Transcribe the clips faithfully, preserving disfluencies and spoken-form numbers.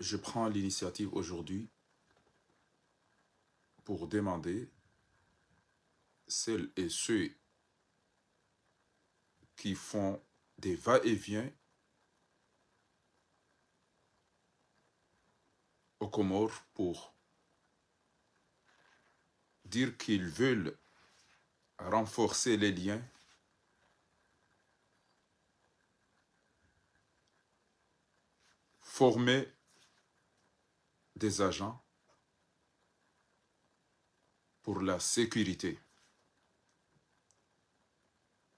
je prends l'initiative aujourd'hui pour demander celles et ceux qui font des va-et-vient aux Comores pour dire qu'ils veulent renforcer les liens, former des agents pour la sécurité.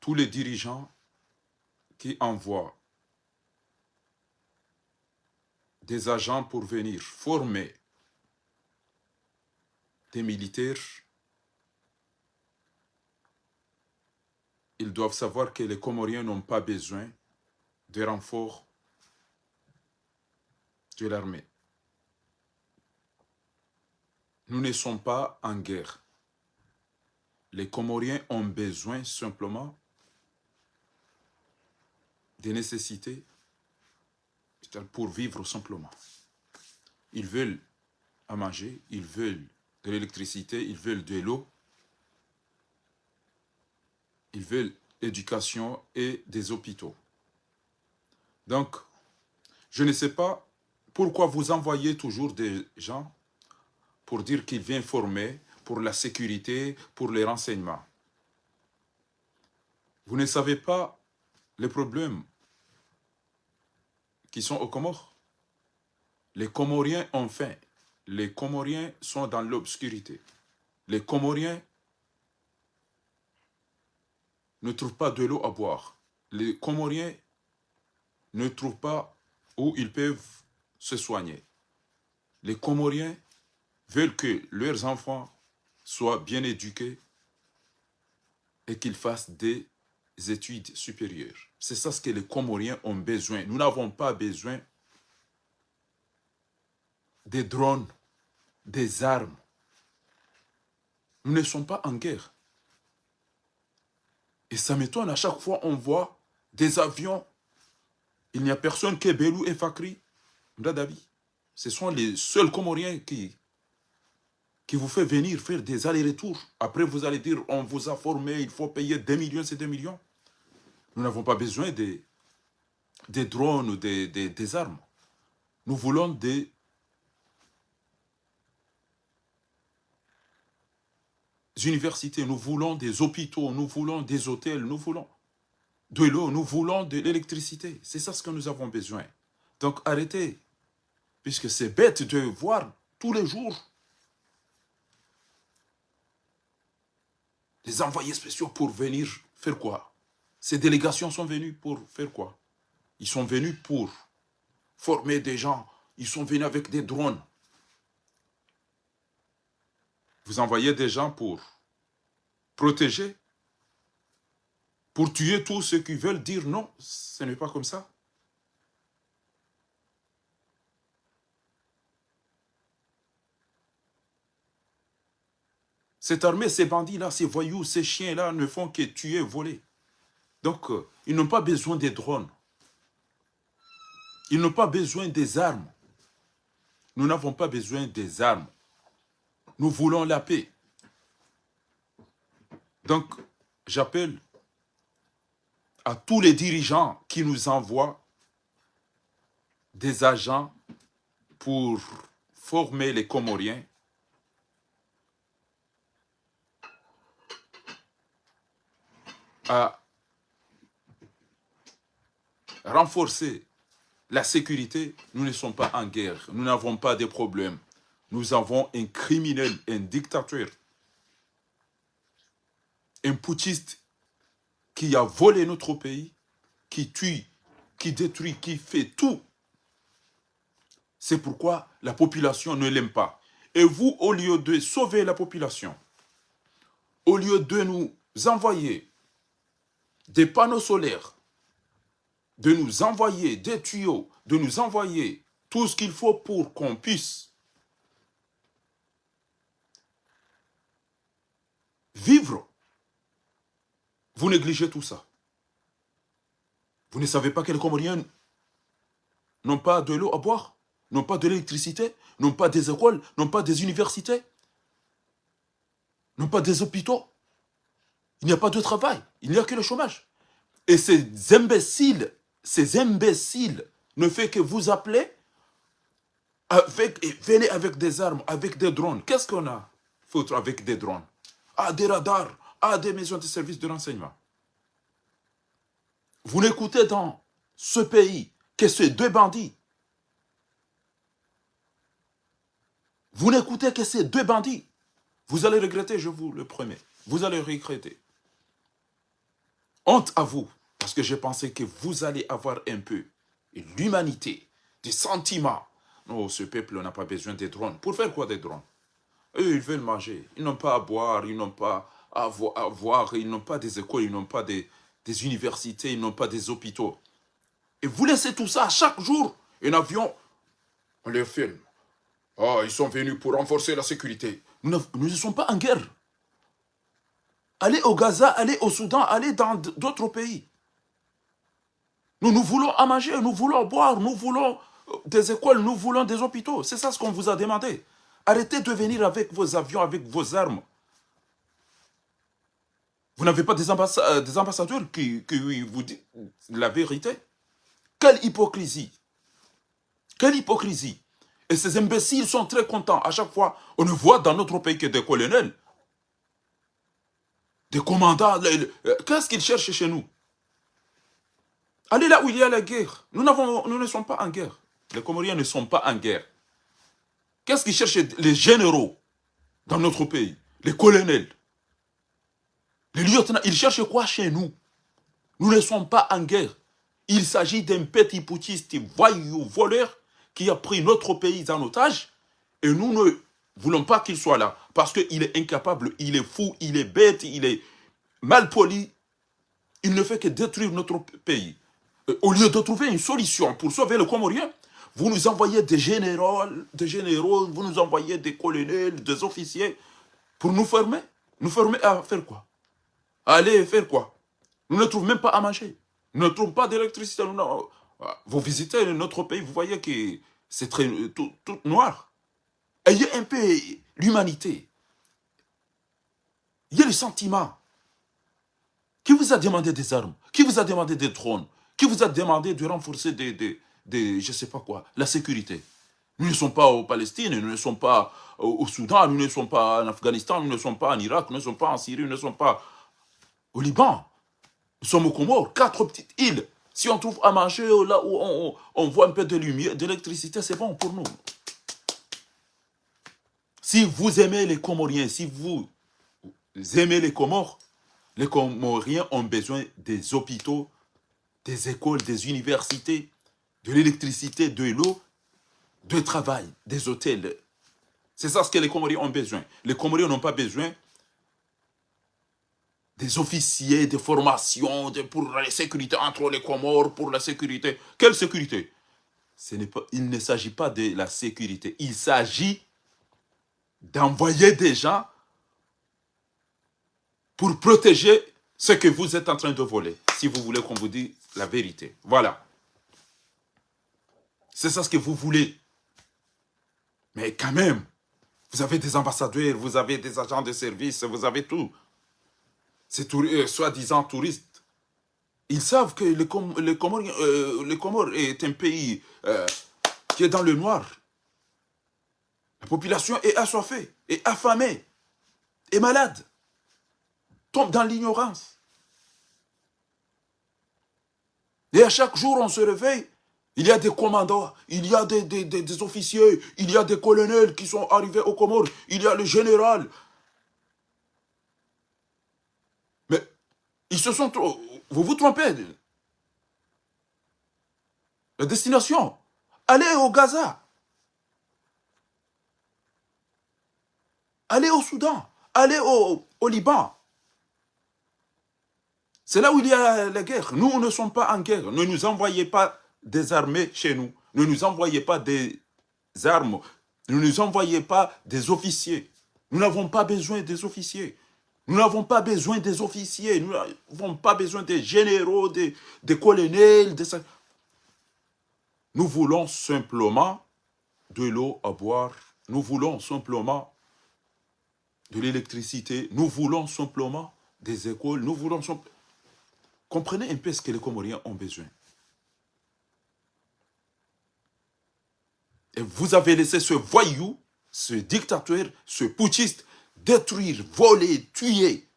Tous les dirigeants qui envoient des agents pour venir former des militaires, ils doivent savoir que les Comoriens n'ont pas besoin de renforts de l'armée. Nous ne sommes pas en guerre. Les Comoriens ont besoin simplement des nécessités, c'est-à-dire pour vivre simplement. Ils veulent à manger, ils veulent de l'électricité, ils veulent de l'eau, ils veulent éducation et des hôpitaux. Donc, je ne sais pas pourquoi vous envoyez toujours des gens pour dire qu'ils viennent former pour la sécurité, pour les renseignements. Vous ne savez pas les problèmes qui sont aux Comores. Les Comoriens ont faim. Les Comoriens sont dans l'obscurité. Les Comoriens ne trouvent pas de l'eau à boire. Les Comoriens ne trouvent pas où ils peuvent se soigner. Les Comoriens veulent que leurs enfants soient bien éduqués et qu'ils fassent des études supérieures. C'est ça ce que les Comoriens ont besoin. Nous n'avons pas besoin des drones, des armes. Nous ne sommes pas en guerre. Et ça m'étonne, à chaque fois on voit des avions. Il n'y a personne que Belou et Fakri, Mdadabi. Ce sont les seuls Comoriens qui, qui vous fait venir faire des allers-retours. Après, vous allez dire, on vous a formé, il faut payer des millions, c'est des millions. Nous n'avons pas besoin des, des drones ou des, des, des armes. Nous voulons des universités, nous voulons des hôpitaux, nous voulons des hôtels, nous voulons de l'eau, nous voulons de l'électricité. C'est ça ce que nous avons besoin. Donc arrêtez, puisque c'est bête de voir tous les jours les envoyés spéciaux pour venir faire quoi ? Ces délégations sont venues pour faire quoi ? Ils sont venus pour former des gens. Ils sont venus avec des drones. Vous envoyez des gens pour protéger, pour tuer tous ceux qui veulent dire non, ce n'est pas comme ça. Cette armée, ces bandits-là, ces voyous, ces chiens-là ne font que tuer, voler. Donc, euh, ils n'ont pas besoin des drones. Ils n'ont pas besoin des armes. Nous n'avons pas besoin des armes. Nous voulons la paix. Donc, j'appelle à tous les dirigeants qui nous envoient des agents pour former les Comoriens à renforcer la sécurité. Nous ne sommes pas en guerre, nous n'avons pas de problème. Nous avons un criminel, un dictateur, un putschiste qui a volé notre pays, qui tue, qui détruit, qui fait tout. C'est pourquoi la population ne l'aime pas. Et vous, au lieu de sauver la population, au lieu de nous envoyer des panneaux solaires, de nous envoyer des tuyaux, de nous envoyer tout ce qu'il faut pour qu'on puisse vivre, vous négligez tout ça. Vous ne savez pas que les Comoriens n'ont pas de l'eau à boire ? n'ont pas de l'électricité, n'ont pas des écoles, n'ont pas des universités, n'ont pas des hôpitaux. Il n'y a pas de travail, il n'y a que le chômage. Et ces imbéciles, ces imbéciles ne fait que vous appeler avec, et venez avec des armes, avec des drones. Qu'est-ce qu'on a foutre avec des drones? Ah, des radars, ah, des maisons de service de renseignement. Vous n'écoutez dans ce pays que ces deux bandits. Vous n'écoutez que ces deux bandits. Vous allez regretter, je vous le promets. Vous allez regretter. Honte à vous, parce que j'ai pensé que vous allez avoir un peu l'humanité, des sentiments. Non, ce peuple n'a pas besoin des drones. Pour faire quoi des drones? Eux, ils veulent manger. Ils n'ont pas à boire, ils n'ont pas à vo- à voir, ils n'ont pas des écoles, ils n'ont pas des, des universités, ils n'ont pas des hôpitaux. Et vous laissez tout ça, chaque jour, un avion, on les filme. Oh, ils sont venus pour renforcer la sécurité. Nous ne, nous ne sommes pas en guerre. Allez au Gaza, allez au Soudan, allez dans d- d'autres pays. Nous, nous voulons à manger, nous voulons à boire, nous voulons euh, des écoles, nous voulons des hôpitaux. C'est ça ce qu'on vous a demandé. Arrêtez de venir avec vos avions, avec vos armes. Vous n'avez pas des, ambass- euh, des ambassadeurs qui, qui vous disent la vérité? Quelle hypocrisie! Quelle hypocrisie! Et ces imbéciles sont très contents. À chaque fois, on ne voit dans notre pays que des colonels, des commandants. Le- le- euh, Qu'est-ce qu'ils cherchent chez nous? Allez là où il y a la guerre. Nous, n'avons- nous ne sommes pas en guerre. Les Comoriens ne sont pas en guerre. Qu'est-ce qu'ils cherchent les généraux dans notre pays? Les colonels, les lieutenants, ils cherchent quoi chez nous? Nous ne sommes pas en guerre. Il s'agit d'un petit putschiste, voyou, voleur, qui a pris notre pays en otage. Et nous ne voulons pas qu'il soit là. Parce qu'il est incapable, il est fou, il est bête, il est mal poli. Il ne fait que détruire notre pays. Euh, Au lieu de trouver une solution pour sauver le Comorien, vous nous envoyez des généraux, des généraux, vous nous envoyez des colonels, des officiers pour nous fermer. Nous fermer à faire quoi? Aller faire quoi? Nous ne trouvons même pas à manger. Nous ne trouvons pas d'électricité. Nous n'avons- Vous visitez notre pays, vous voyez que c'est très tout, tout noir. Ayez un peu l'humanité. Ayez le sentiment. Qui vous a demandé des armes? Qui vous a demandé des drones? Qui vous a demandé de renforcer des, des, des- je sais pas quoi, la sécurité? Nous ne sommes pas en Palestine, nous ne sommes pas au, au Soudan, nous ne sommes pas en Afghanistan, nous ne sommes pas en Irak, nous ne sommes pas en Syrie, nous ne sommes pas au Liban. Nous sommes aux Comores, quatre petites îles. Si on trouve à manger là où on, on- on voit un peu de lumière, d'électricité, c'est bon pour nous. Si vous aimez les Comoriens, si vous aimez les Comores, les Comoriens ont besoin des hôpitaux, des écoles, des universités, de l'électricité, de l'eau, de travail, des hôtels. C'est ça ce que les Comoriens ont besoin. Les Comoriens n'ont pas besoin des officiers, des formations de- pour la sécurité entre les Comores, pour la sécurité. Quelle sécurité? Ce n'est pas, il ne s'agit pas de la sécurité. Il s'agit d'envoyer des gens pour protéger ce que vous êtes en train de voler, si vous voulez qu'on vous dise la vérité. Voilà. C'est ça ce que vous voulez. Mais quand même, vous avez des ambassadeurs, vous avez des agents de service, vous avez tout. Ces tour- euh, soi-disant touristes, ils savent que les, Com- les Comores, euh, les Comores est un pays euh, qui est dans le noir. La population est assoiffée, est affamée, est malade, tombe dans l'ignorance. Et à chaque jour, on se réveille, il y a des commandants, il y a des, des- des- des officiers, il y a des colonels qui sont arrivés aux Comores, il y a le général. Mais ils se sont tro- vous vous trompez. La destination, allez au Gaza. Allez au Soudan, allez au, au Liban. C'est là où il y a la guerre. Nous, nous ne sommes pas en guerre. Ne nous envoyez pas des armées chez nous. Ne nous envoyez pas des armes. Ne nous envoyez pas des officiers. Nous n'avons pas besoin des officiers. Nous n'avons pas besoin des officiers. Nous n'avons pas besoin des généraux, des, des colonels, des... Nous voulons simplement de l'eau à boire. Nous voulons simplement de l'électricité. Nous voulons simplement des écoles. Nous voulons simplement... Comprenez un peu ce que les Comoriens ont besoin. Et vous avez laissé ce voyou, ce dictateur, ce putschiste détruire, voler, tuer.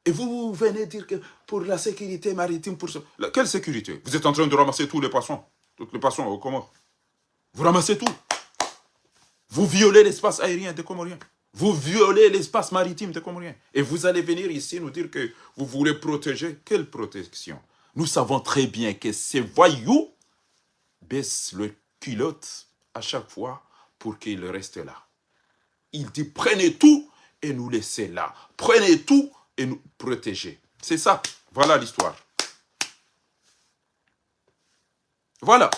Et vous venez dire que pour la sécurité maritime, pour ce... La... Quelle sécurité ? Vous êtes en train de ramasser tous les poissons. Toutes les poissons aux Comores. Vous ramassez tout. Vous violez l'espace aérien des Comoriens. Vous violez l'espace maritime des Comoriens. Et vous allez venir ici nous dire que vous voulez protéger. Quelle protection ? Nous savons très bien que ces voyous baissent leurs culottes à chaque fois pour qu'ils restent là. Ils disent : « Prenez tout et nous laissez là. Prenez tout et nous protéger. » C'est ça. Voilà l'histoire. Voilà.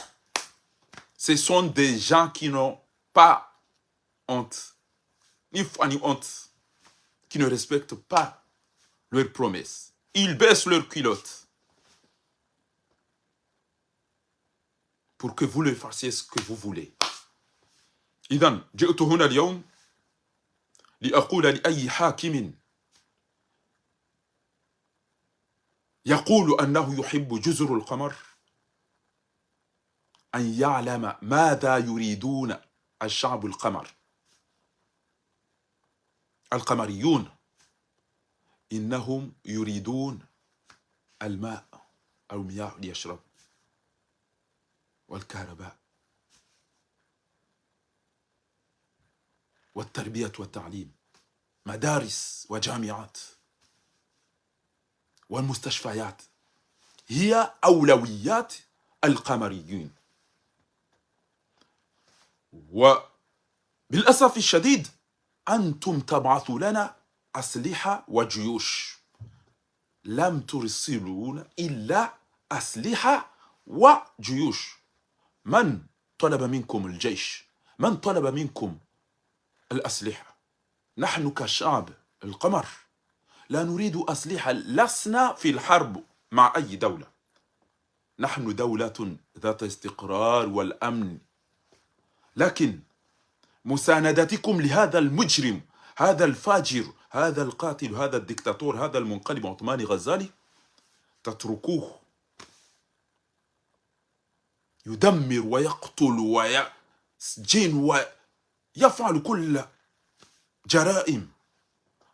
Ce sont des gens qui n'ont pas honte, ni foi ni honte, qui ne respectent pas leurs promesses. Ils baissent leurs culottes pour que vous leur fassiez ce que vous voulez. إذن جئت هنا اليوم لأقول لأي حاكم يقول أنه يحب جزر القمر أن يعلم ماذا يريدون الشعب القمر، القمريون. إنهم يريدون الماء أو مياه ليشرب، والكهرباء، والتربية والتعليم، مدارس وجامعات والمستشفيات، هي أولويات القمريين. وبالأسف الشديد أنتم تبعثوا لنا أسلحة وجيوش، لم ترسلون إلا أسلحة وجيوش. من طلب منكم الجيش؟ من طلب منكم الأسلحة؟ نحن كشعب القمر لا نريد أسلحة، لسنا في الحرب مع أي دولة. نحن دولة ذات استقرار والأمن، لكن مساندتكم لهذا المجرم، هذا الفاجر، هذا القاتل، هذا الدكتاتور، هذا المنقلب عثماني غزالي، تتركوه يدمر ويقتل ويسجن ويفعل كل جرائم،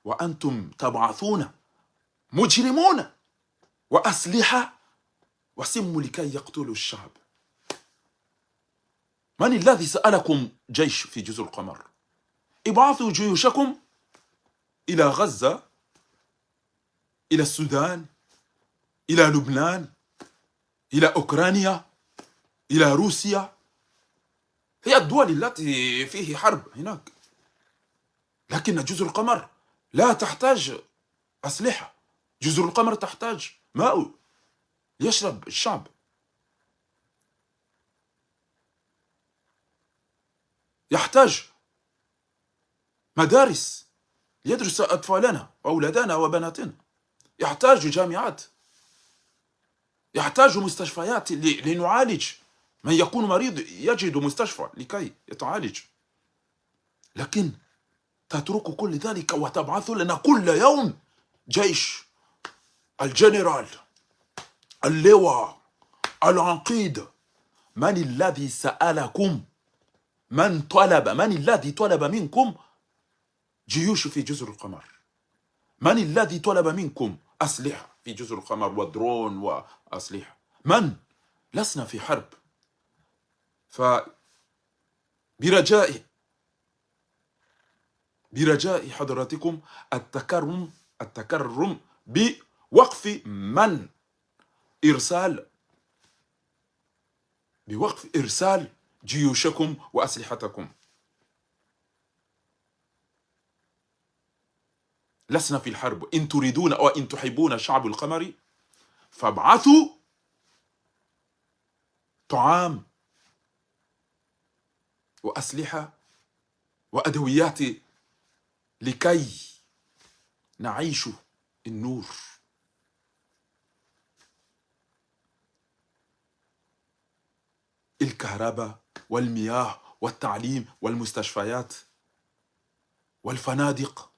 وأنتم تبعثون مجرمون وأسلحة وسم لكي يقتلوا الشعب. من الذي سألكم جيش في جزر القمر؟ ابعثوا جيوشكم إلى غزة، إلى السودان، إلى لبنان، إلى أوكرانيا، إلى روسيا. هي الدول التي فيه حرب هناك. لكن جزر القمر لا تحتاج أسلحة. جزر القمر تحتاج ماء ليشرب الشعب. يحتاج مدارس ليدرس أطفالنا وأولادنا وبناتنا. يحتاج جامعات. يحتاج مستشفيات ل-، لنعالج. من يكون مريض يجد مستشفى لكي يتعالج. لكن تترك كل ذلك وتبعث لنا كل يوم جيش، الجنرال، اللواء، العنقيد. من الذي سألكم؟ من طلب، من الذي طلب منكم جيوش في جزر القمر؟ من الذي طلب منكم أسلحة في جزر القمر ودرون وأسلحة؟ من؟ لسنا في حرب. فبرجاء، برجاء حضراتكم التكرم، التكرم بوقف من إرسال، بوقف إرسال جيوشكم وأسلحتكم. لسنا في الحرب. إن تريدون أو إن تحبون الشعب القمري فابعثوا طعام وأسلحة وأدويات لكي نعيش النور. الكهرباء والمياه والتعليم والمستشفيات والفنادق.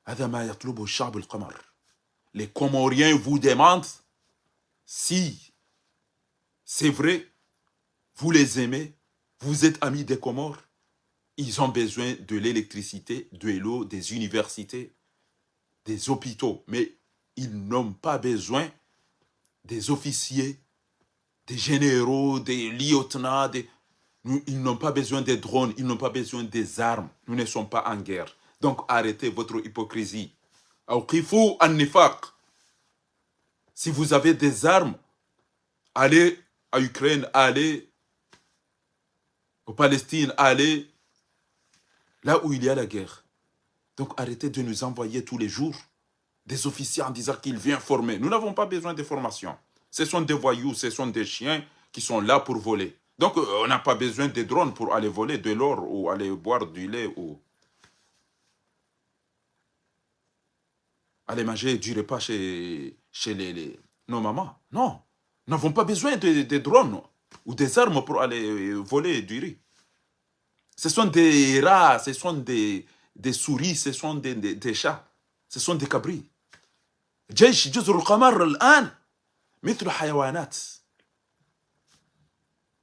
هذا ما يطلبه الشعب القمر. Les Comoriens vous demandent si c'est vrai, vous les aimez, vous êtes amis des Comores. Ils ont besoin de l'électricité, de l'eau, des universités, des hôpitaux, mais ils n'ont pas besoin des officiers, des généraux, des lieutenants, des... Nous, ils n'ont pas besoin des drones, ils n'ont pas besoin des armes. Nous ne sommes pas en guerre. Donc arrêtez votre hypocrisie. أوقفوا النفاق. Si vous avez des armes, allez à Ukraine, allez au Palestine, allez là où il y a la guerre. Donc arrêtez de nous envoyer tous les jours des officiers en disant qu'ils viennent former. Nous n'avons pas besoin de formation. Ce sont des voyous, ce sont des chiens qui sont là pour voler. Donc euh, on n'a pas besoin de drones pour aller voler de l'or ou aller boire du lait ou aller manger du repas chez, chez les, les- nos mamans. Non. Nous n'avons pas besoin de, de drones ou des armes pour aller euh, voler du riz. Ce sont des rats, ce sont des, des souris, ce sont des, des, des chats, ce sont des cabris. جيش جزر القمر الآن مثل حيوانات.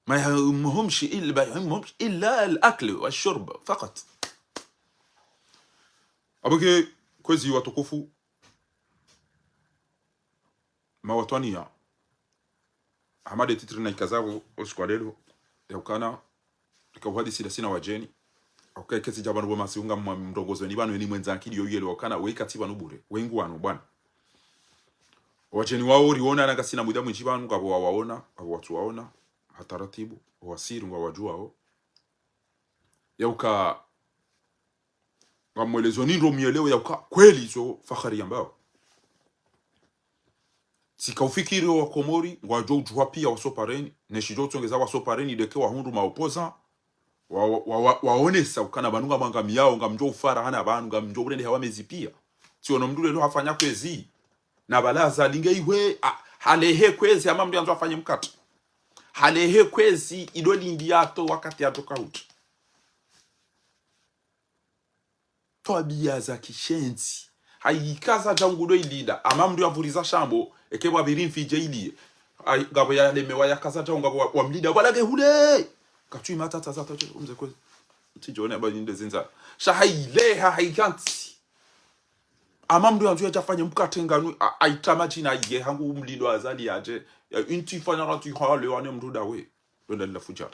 ما يهمهمش إلا، ما يهمهمش إلا الأكل والشرب فقط. Abonge kwezi watukufu, mawatwaniya. Hama de titre na ikazapvo usiku wa leo, ya ukana, rika uhadisi ndasi na wadjeni. Au ka ketsi dja pvanu bo masihu ngamwa mrongozoni pvanu eni mwendza akili yo yelewa ukana, we katsi pvanu bure, we ngu wanu bwana. Wadjeni wawo riona na ngasina muda mwindji pvanu, ngapvo wawaona, ngapvo watsu waona, ha taratibu, wasiri ngwa wadjuwao. Ya uka, ngamwelezo ni ndo mwelewe ya uka kweli zo Fakhari yambao. Tsika ufikiri wa Komori, ngwadjo udjuwa piya wasopareni, ne shidjo utsongeza wasopareni, deke wahundru maopposants, wa, wa, wa, wa, waonesa ukana pvanu ngamwangamiyao, ngamdjo ufara hana pvanu, ngamdjo urendeha wamezi piya. Tsiono mndru lelo hafanya kwezi, na pvala za linge iwe, a, halehe kwezi, hama mndru yandzo afanye mkatre. Halehe kwezi, ido lindi yato wakati yato kauti. Twabiya za kishenzi. Hayi kaza dja ngudo ilinda. Hama mndru yavuriza shambo, eke pvwa pviri mfi dje iliye. Hayi, ngapvo yalemewa ya kaza dja ngapvo wa, wamlinda. Pvwa lage hule! Katsu ima tata za tata, umze kwezi. Mtsi djone aba ninde zinza. Sha hayi leha, hayi kantsi. Hama mndru yandzo yadja afanye mkatre nganu, a, aitra madjina ye hangu mlindo Azali yadje. Ya, intsi fanya ratu hale wane mndru dawe. Ndo ndalila fujara.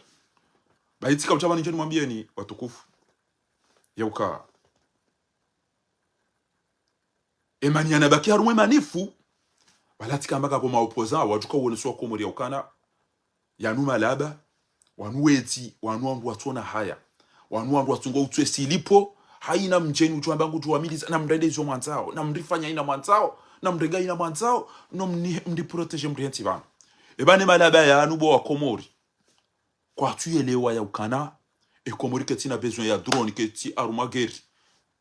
Bahi tsika utsamba nindje nimwambiyeni, watukufu. Ya uka. Emani yanabaki harumwa emanifu. Pvala tsika amba ngapvo maopposants, wadjuka uonesa wakomori ya ukana. Yanu malaba, wanu wetsi, wanu wandru watsona haya. Wanu wandru watsungo utswe silipo, hayina mdjeni utsuamba ngutsu wamiliza, na mrende izo mwandzao, na mrifanya ina mwandzao, na mrenga ina mwandzao, no mni, mri protéger mri hentsi pvanu. Eba ne malaba yanu bo wakomori. Kwatsu yelewa ya ukana, e Komori ketsi na besoin ya drone, ketsi harumwa guerre.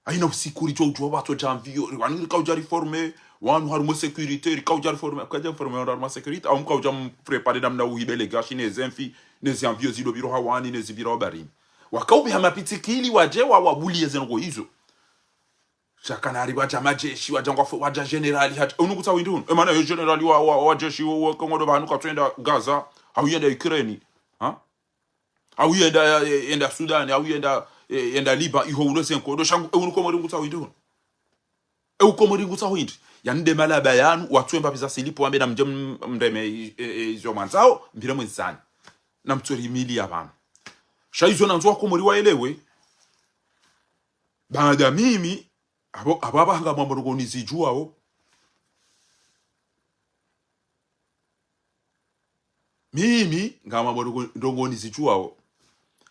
Hayina usiku ridjo udjuwa pvatso dja avion, wanu rika udja riforme, wanu harumwa sécurité, rika udja riforme, kaja forme wanu harumwa sécurité, au mka udja mprépare namna uhibe le gashi, ne zemfi, ne zi avion zido pviro hawani, ne zipvira wa barini. Waka upveha mapitsikili wadje wa, wabuliye ze ndrongo izo. Sha kana hari wadja madjeshi, wadja ngwafo, wadja général, hadja, unu kutsa windri unu. Emana yo général wa, wa, wa djeshi wa, wa Kongo do pvanu katsu enda Gaza, hau yenda Ukraine. Ha? Hau yenda, eh, yenda Sudan, hau yenda, eh, yenda Liban, iho ulo zenkodo, sha ngu, e unu Komori ngutsa windri unu. E u Komori ngutsa windri. Yanu nde malaba yanu, watsuemba pviza silipo wambe na mdje m, mreme, eh, eh, izo mwandzao, mpvire mwenzani. Na mtsori mili ya pvanu. Sha izo nandzo wakomori waelewe. Baada mimi, abo, abo aba hanga mwambo ndrongo nizidjuwao. Mimi, ngamwambo ndrongo, ndrongo nizidjuwao.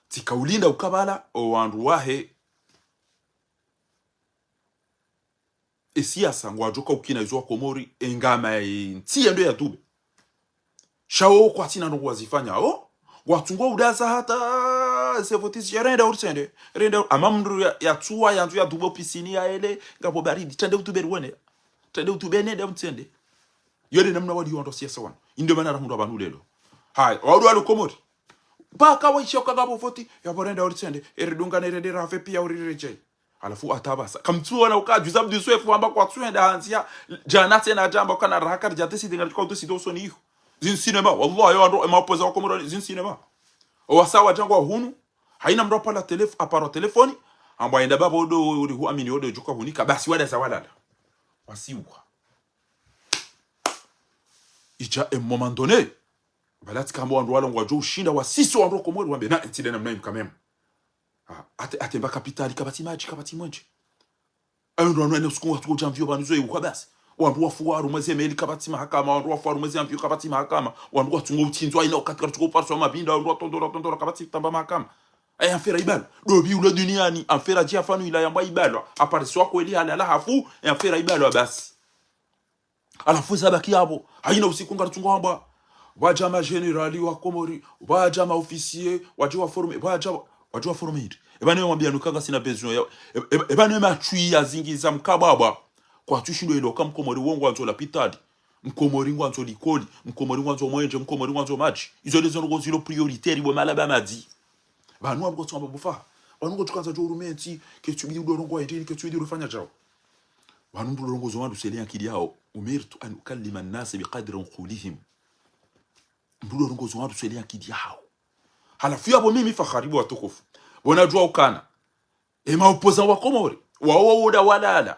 Tsika ulinda ukabala, o wandru wahe. E siasa, ngwadjoka ukina izo wakomori, engama e ntsi yendo ya dube. Sha wo kwatsina ndrongo wazifanya, o? Ngwatsungo udaza hata, ze voti zidja renda urisende, renda ur-, hama mndru ya, yatsuwa, yandzo ya dube piscine ya ele, ngapvo baridi, trende utube riwone. Trende utube nende mtsende. Yo nde namna waliyo wandru wa siasa wanu. Indo mana rahundru pvanu lelo. Haya, wandru walo Komori. Mpaka waishiya uka ngapvo voti, yapvo renda uritsende, eridunga nerende rafe piya uriredjeyi. Halafu hata pvasa. Kamtsuona uka juzi Abdou Soefo hamba kwatsuenda handziya, djana tsena hadja hamba ukana raha karidja décidé ngaridjo uka udécidé usoni iho. Zinu cinéma, wallahi, yo wandru, ema opposants wa Komori, zinu cinéma. Owasa wadja ngwa hunu, haina mndru apara telef-, apara telefoni, hamba enda baba odo, uri hu amini odo, djuka hunika, basi wada za walala. Wasiwa. Idja un moment donné, pvala tsikamba wandru wala ngwadjo ushinda wasise wandru wa Komori wambe, na, ntsi nde namna inu quand même. Ah, hata, hata mba kapitali kapvatsi madji, kapvatsi mwenje. Ayo ndo wanu ene usiku watsuko udja mvio pvanu zo iwuka basi. Wandru wafu harumwa ze meli kapvatsi mahakama, wandru wafu harumwa ze avion kapvatsi mahakama, wandru watsungo utsindzwa haina wakati karitsuko upariswa mapinda, wandru watondora, tondora kapvatsi tamba mahakama. Aya mfera ibalo. Dobi ulo duniani, amfera dji afanu ila yambwa ibalo. Apariswa kweli halala hafu, aya mfera ibalo basi. Halafu zabaki yapvo, haina usiku ngaritsungo hamba, pvwadja ma généraux wa Komori, pvwadja ma officiers, wadje wa former, pvwadja, wadje wa former hindri. Eba ne mwambia nuka ngasina besoin ya, e-, e-, eba ne matswi ya zingi za mkabwabwa. Kwatsushindo elo ka Mkomori wo ngwandzo lapitali. Mkomori ngwandzo likoli, Mkomori ngwandzo mwenje, Mkomori ngwandzo madji. Izo ndezo ndrongoo zilo prioritaire bo malaba madzi. Pvanu wandru kwatsu hamba bo fa. Wandru ngotsu kandza djo urumenti, ketsubidi udo rongowa hindri, ketsubidi urufanya djao. Wanu mndru udo rongozo wandru seli ankili yawo. أمرت أن أكلم الناس بقدر عقولهم. Mndru udo rongozo wandru seli ankili yawo. Halafu yapvo mimi Fakhari bo watukufu. Pvo nadjua ukana. Ema opposants wa Komori. Wawo woda walala.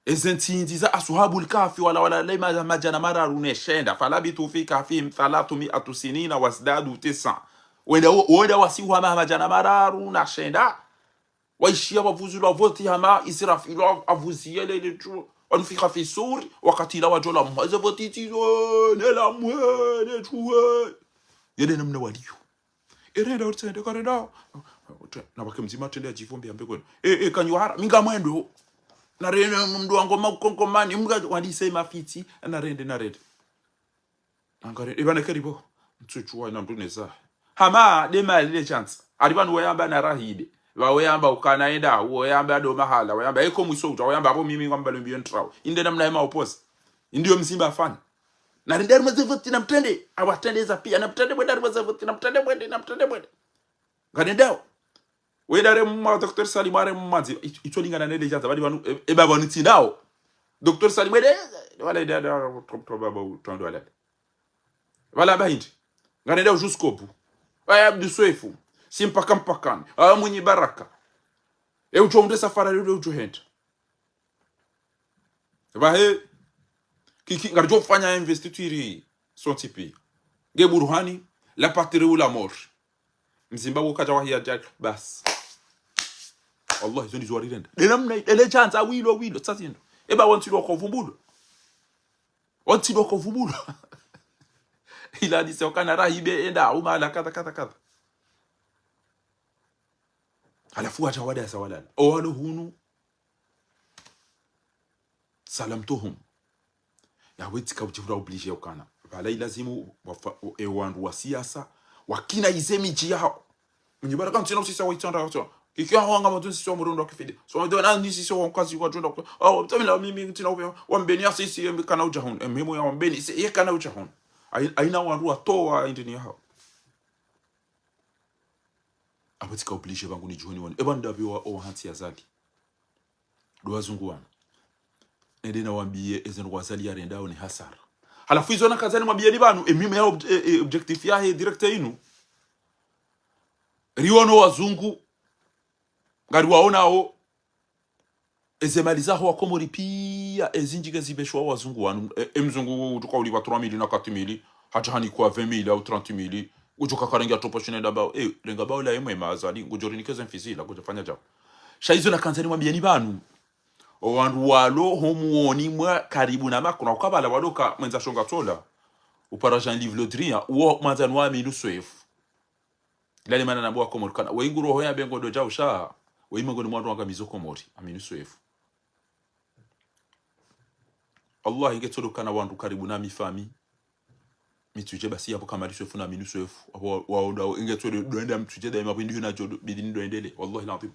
Eze ntsindzi za Ashabul Kahfi wala walala ema madjana mararu ne shenda. فلبثوا في كهفهم ثلاثمائة سنين وازدادوا تسعا. Wenda wo-, woda wasiwa hama madjana mararu na shenda. Waishiya wavuzulwa voti hama Israfil wa-, avuziye lele tu. ونفخ في الصور, wakati ila wadjo lamwa. Eze voti tsizo, ne lamwe, ne tuwe. Yele namna waliyo. Erenda uritsende karenda. Na wake mdzima trende ya djivumbi ambe kwenu. E, e, kanyuhara, mi ngamwendo. Narende mndru wangu ma ukonkomani, mga wandise mafitsi, narende, narende. Angare, eba ne keribo. Ntsutsuwa na mndru neza. Hama, nde mali nde chance. Hari pvanu wayamba na rahibe. Pva wayamba ukana enda, wayamba ndo mahala, wayamba eko mwiso uta, wayamba apvo mimi ngwamba lumbiyo ntrao. Inde namna ema opposants. Indiyo mzimba afanya. Narende harumwa ze voti namtrende, awatrende za piya, namtrende mwende harumwa ze voti, namtrende mwende, namtrende mwende. Ngarendao. Wenda harumwa Docteur Salim, harumwa mwanzi, i-, itso lingana nele djandza, bali pvanu, e, eba pvanu tsindao. Docteur Salim, wende, wala ida, da, da, top, top, baba, utondo wala. Wala bahindi. Ngarendao jusqu'au bout. Aya Abdou Soefo. Si mpaka mpakani. Aya Mwinyi Baraka. E udjo unde safari, e udjo henda. Pvahe, kiki, ngaridjo fanya investiture sontsi piya. Nge Burhani, la patrie ou la mort. Mzimba wo kadja wahiya djali, basi. Wallahi, izo ndizo warirenda. Nde namna, nde le djandza, wilo, wilo, tsazindru. Eba wontsi ndo kovumbulwa. Wontsi ndo kovumbulwa. Ila nise ukana rahibe, enda, uma, ala, kadha, kadha, kadha. Halafu wadja wada za walala. Owalo hunu, سلمتهم. Yawe tsika udjihura obligé ukana. Pvala ilazimu wafa-, e wandru wa siasa, wakina ize midji yawo. Mwinyi Baraka ntsina usisa wa itsandra, wa itsandra. Kiki yawo wanga madunsi sisa wa murondo wa kifide. So, ndo na nisi sisa wa mkazi wa djonda kwa. Awo, mtamila mimi ntsina uwe, wa Mbeni ya sisi, ye kana udja hunu. E, mimi ya wa Mbeni, si, ye kana udja hunu. Ai-, aina wandru watowa indini yawo. Apvo tsika obligé pvangu nidjuhoni wanu. Eba ndapvi wa, o hantsi ya Azali. Ndo wazungu wanu. Nende nawambiye, eze ndrongoo Azali yarendao ni hasara. Halafu izo nakandza nimwambiyeni pvanu, e mimi ya ob-, e, e, objectif yahe direct inu. Riwono wazungu, ngariwaonao, eze mali zaho wa Komori piya, ezindji ngezipveshwa wazungu wanu. E, e mzungu utuka ulipva trois mille na quatre mille, hadja hanikwa vingt mille au trente mille, udjo kakarenge atopa shine ndambao, e, renga bao la emwe ma Azali, ngudjo rinikeze mfisi la, ngudjo fanya djao. Sha izo nakandza nimwambiyeni pvanu. Owandru walo homuoni mwa karibu na Macron, ukapvala walo ka mwendza shonga tsola. Upara Jean Yves Le Drian, uwo mwandzani wa Aminu Soefo. Ila lemana na bo wa Komori kana. Weyi nguro hoya bengo ndo djao sha. Weyi mengoni mwa wandru wangamizo Komori. Aminu Soefo. Allah, inge tsolo kana wandru karibu na mi famille. Mitsudje basi yapvo Kamali Soefo na Aminu Soefo. Apvo wa-, waonda, inge tsolo ndo enda mitsudje daima pvindi yuna djodo, bidi ndo endele. Wallahi l'adhim.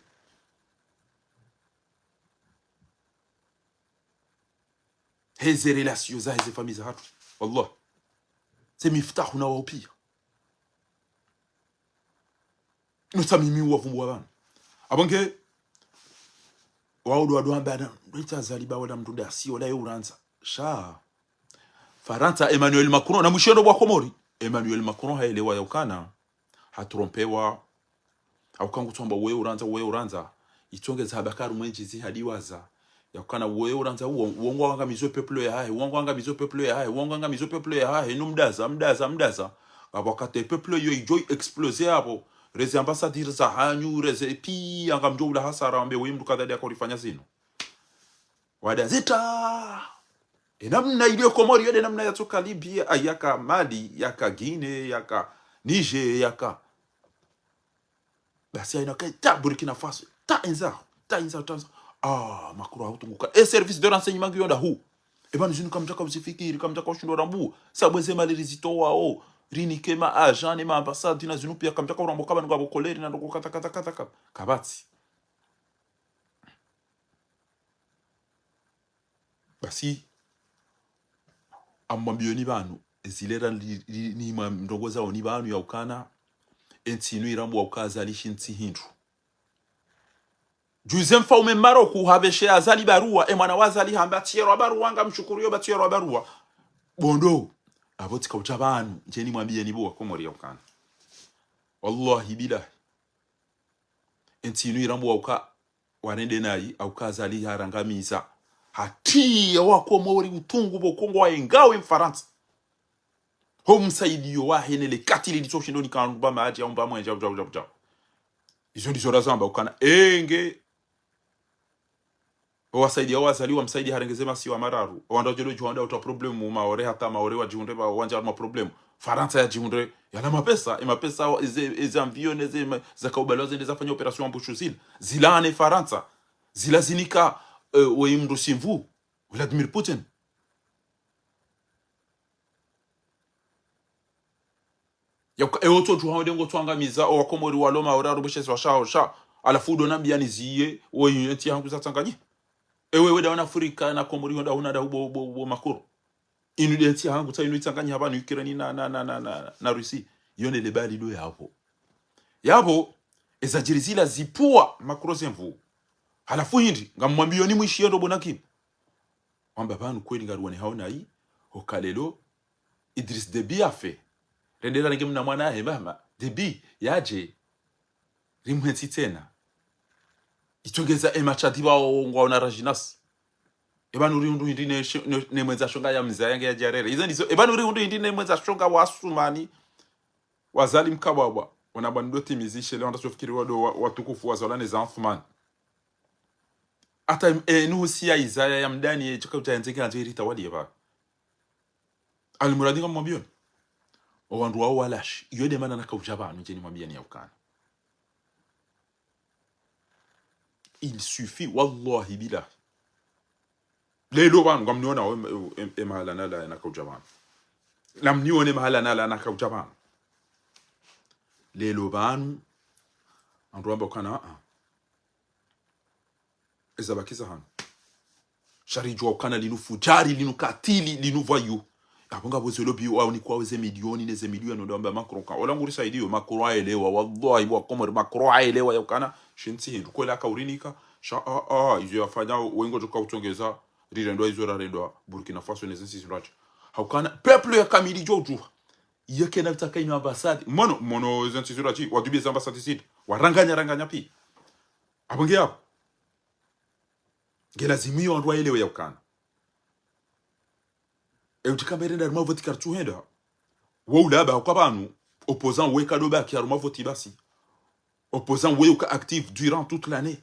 Heze relation za heze famille za hatru. Wallah. Ze Miftahu na wao pia. Notsa mimi wavumbuwa pvanu. Apvo nge, wao ndo wandru wamba na, ndo ita Azali ba wala mndru dasi, wala ye urandza. Sha. Farantsa, Emmanuel Macron, na mwishiyo ndo wa Komori. Emmanuel Macron haelewa ya ukana. Hatrompewa. Hauka ngutsamba uwe urandza, uwe urandza. Itsongeza habakari mwenji zi hadiwaza. Ya ukana uwe urandza uwo, uwo ngwangamizo peuple yahahe, uwo ngwangamizo peuple yahahe, uwo ngwangamizo peuple yahahe, no mdaza, mdaza, mdaza. Apvo wakati peuple yo idjo explose apvo. Reze ambassadeur za hanyu, reze pia ngamdjo ula hasara ambe we mndru kadha nde yakorifanya zinu. Wada zita. E namna iliyo Komori, yo nde namna yatsoka Libye, a, yaka Mali, yaka Guinée, yaka Niger, yaka. Basi haina ka ta Burkina Faso, ta enza, ta enza, ta enza. Ah, Macron hautunguka. E service de renseignement ngiyo ndahu. E pvanu zinu kamdjaka uzifikiri, kamdjaka ushindwa rambu. Sabu eze mali rizitowao. Rinike ma agent, ne ma ambassade, na zinu pia kamdjaka urambo kaba nunga bokoleri, na ndoko kata, kata, kata, kata. Kapvatsi. Basi, amwambiyoni pvanu, ezilera li, li, ni ma, ndrongoo zaoni pvanu ya ukana, entsi inu irambuwa uka Azali shi ntsi hindru. Juzi mfaume Maroku hapveshe Azali baruwa, e mwana wa Azali hamba tsiyerwa baruwa, ngamshukuru yo ba tsiyerwa baruwa. Bondo, apvo tsika utsha pvanu, ndjeni mwambiyeni bo wa Komori ya ukana. Wallahi billahi. Entsi inu irambuwa uka warende nayi, hauka Azali harangamiza. Hatiya wa Komori utungu bo Kongo waengawe Mfarantsa. Ho msaidiyo wahe ne le katili litso shindo ni kanu ba maji, au mba mwenja, ujau, ujau, ujau. Izo ndizo razamba ukana. Enge. Owasaidiya wa Azali wamsaidiya harenge ze masiwa mararu. Owandru wadjo djuwa wandru wutwa problème mu Maore hata Maore wadjihundre pva wandja harumwa problème. Farantsa yadjihundre yana mapesa, e mapesa, eze, eze avion, eze ma, zakaubaliwa zende zafanya opération Ambosho zila. Zila ne Farantsa. Zila zinika, eh, we mndru simvu. Vladimir Putin. Yauka, ewo tso djuha wende ngo tswangamiza, owakomori walo Maore warubushe zwa shao sha. Halafu udo nambiya niziye, wo inu entsi yahangu zatsanganyi. Ewe weda wana Afrika na Komori honda huna da hubo, bo, bo Macron. Inu de entsi yahangu tsa inu itsanganyi hapvanu Ukraine na, na, na, na, na, na Russie. Yo nde le bali do yapvo. Yapvo, ezadjiri zila zipvuwa Macron ze nvu. Halafu hindri, ngamwambiyoni mwishiye ndo bona kini. Wamba pvanu kweli ngariwone hawo nayi, hoka lelo, Idriss Déby yafe. Rendela renge mna mwana yahe mama, Déby, yadje. Rimwentsi tsena. Itsongeza ema Tchadi pvawo ngwaona raji nasi. Epvanu rihundru hindri ne, ne, ne mwendza shonga ya mze yange ya djarere. Izo ndizo, epvanu rihundru hindri ne mwendza shonga wa Asumani. Wazali mkabwabwa. Wana bani do timizishe, le wanda sofikiri wado wa, watukufu wazalwa ne za Asumani. Hata, eh, nuhusiya izaya ya mdani, eh, choka uta yandzeke andzo irita wali epva. Almuradi ngamwambiyoni. Owandru wawo walashi. Iyo de mana nakaudja pvanu, ndjeni mwambiyani ya ukana. Il suffit, wallahi billahi. Lelo pvanu, ngamniona, em, em, em, emahala nala nakaudja pvanu. Namnione mahala nala nakaudja pvanu. Lelo pvanu, wandru wamba ukana, ah. Eza bakiza hanu. Sha ridjuwa ukana linu fudjari, linu katili, linu voyou. Yapvo ngapvo zelo bi wawo ni kwawo ze milioni ne ze milioni, ndo wamba Macron ka. Ola nguri saidiyo, Macron haelewa, wallahi, wa Komori, Macron haelewa ya ukana, shintsi hindru. Kwela kaurinika, sha, ah, ah, izo yafanya, wengo djoka utsongeza, rirendwa izo rarendwa, Burkina Faso ne zintsi zindru acha. Haukana, peuple ya kamili djo udjuwa. Iye kena vitaka inu ambassade. Mono, mono zintsi zindru achi, wadubi za ambassade zindru. Waranganya, ranganya pi. Apvo nge yapvo. Nge lazimu iyo wandru waelewe ya ukana. E uti kamba irenda harumwa voti karitsuhenda. Wo ulaba kwa pvanu, opposant we kado baki harumwa voti basi. Opposant we uka actif durant toute l'année.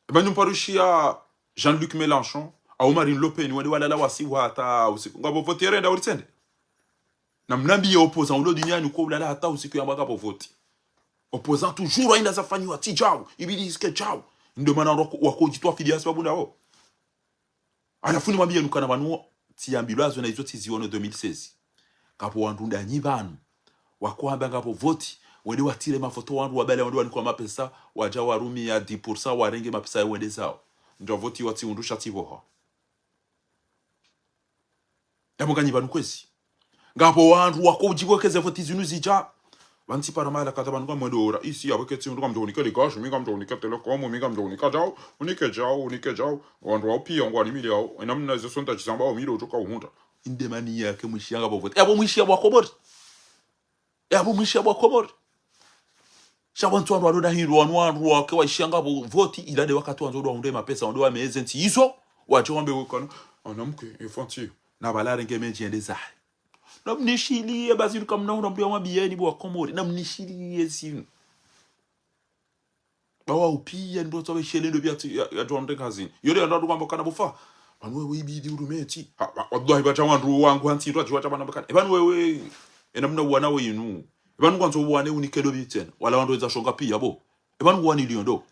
Eba nyumparushiya Jean-Luc Mélenchon, au Marine Le Pen, wende walala wasi hata usiku. Ngapvo voti irenda uritsende. Na mnambiye opposant ulo duniani uko ulala hata usiku yamba ngapvo voti. Opposant toujours haina zafanyiwa tsi djau, ibidi isike djau. Ndo mana wako, wako djitwa fidi hasibabu nawo. Halafu nimwambiye nukana pvanu tsiyambilwa zo na izo tsiziwono deux mille seize. Ngapvo wandru ndanyi pvanu. Wako hamba ngapvo voti, wende watire mafoto wandru wabale wandru wanikwa mapesa, wadja warumiya dix pour cent, warenge mapesa ya wende zawo. Ndo voti watsiundusha tsipvoha. Yapvo nganyi pvanu kwezi. Ngapvo wandru wako udjibu eka ze voti zinu zidja. Pvanu tsi para mahala kadha pvanu ngamwendo ora. Isi yapvo ketsi mndru ngamdjo unike Ligash, mi ngamdjo unike Telecom, mi ngamdjo unike djau, unike djau, unike djau. Wandru wao piya ngwanimiliyao, ena mna ze sondage zambao milo udjoka uhundra. Inde mani yeka mwishiya ngapvo voti. Yapvo mwishiya pvo Komori. Yapvo mwishiya pvo Komori. Sha pvanu wandru walo na hindru, wanu wandru wake waishiya ngapvo voti, ila nde wakati wandzo ndo wahundre mapesa, wandru wameze ntsi izo, wadje wambe wekana, ana mke, efanti, na pvala renge mendji yende zahe. Namnishiliye, basi kamna huna mndru ya mwambiyeni bo wa Komori. Namnishiliye zinu. Bawa upiya ndo tsawe shele ndo piya tsi ya, ya tuwa mndre kazini. Yole ya ndo ndo kwamba kana bufa. Pvanu wewe ibidi urumeti. Ha, wa-, wallahi pvatsa wandru wangu hantsi ndo wadjiwa tsa pvanu pvakana. E pvanu wewe, ena mna uwana wenu. E pvanu kwandzo uwane unike ndo pvi tsena. Wala wandru wendza shonga piya bo. E pvanu uwaniliyo ndo.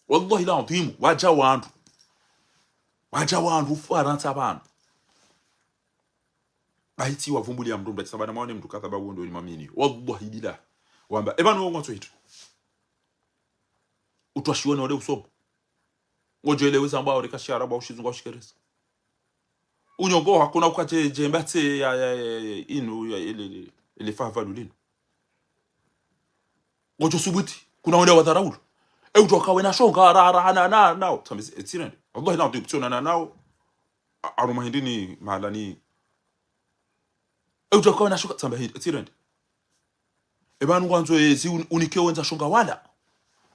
Wallahi la adhimu. Wadja wandru. Wadja wandru Farantsa pvanu. Bahitsi wavumbuliya mndru mndru, ati saba na mwane mndru kadha ba uwo ndo ni mamini. Wallahi billah. Wamba, e pvanu wo ngwatso hitu. Utwashiwa ni wale usomo. Ngodjo elewe zamba wale ka shiarabu au shizungu au shikeresa. Unyongo hakuna ukache djemba tse ya, ya, ya, ya, inu ya, ele, ele, ele fahavalulinu. Ngodjo subuti, kuna wende wadharaulu. E utsoka wena shonga, ra, ra, na, na, nao. Tsambe, e tsirende. Wallahi na, tsiona na, nao. A-, aruma hindri ni, mahala ni. E utsoka wena shonga, tsambe hindri, e tsirende. E pvanu ngwandzo ezi un-, unike wendza shonga wala.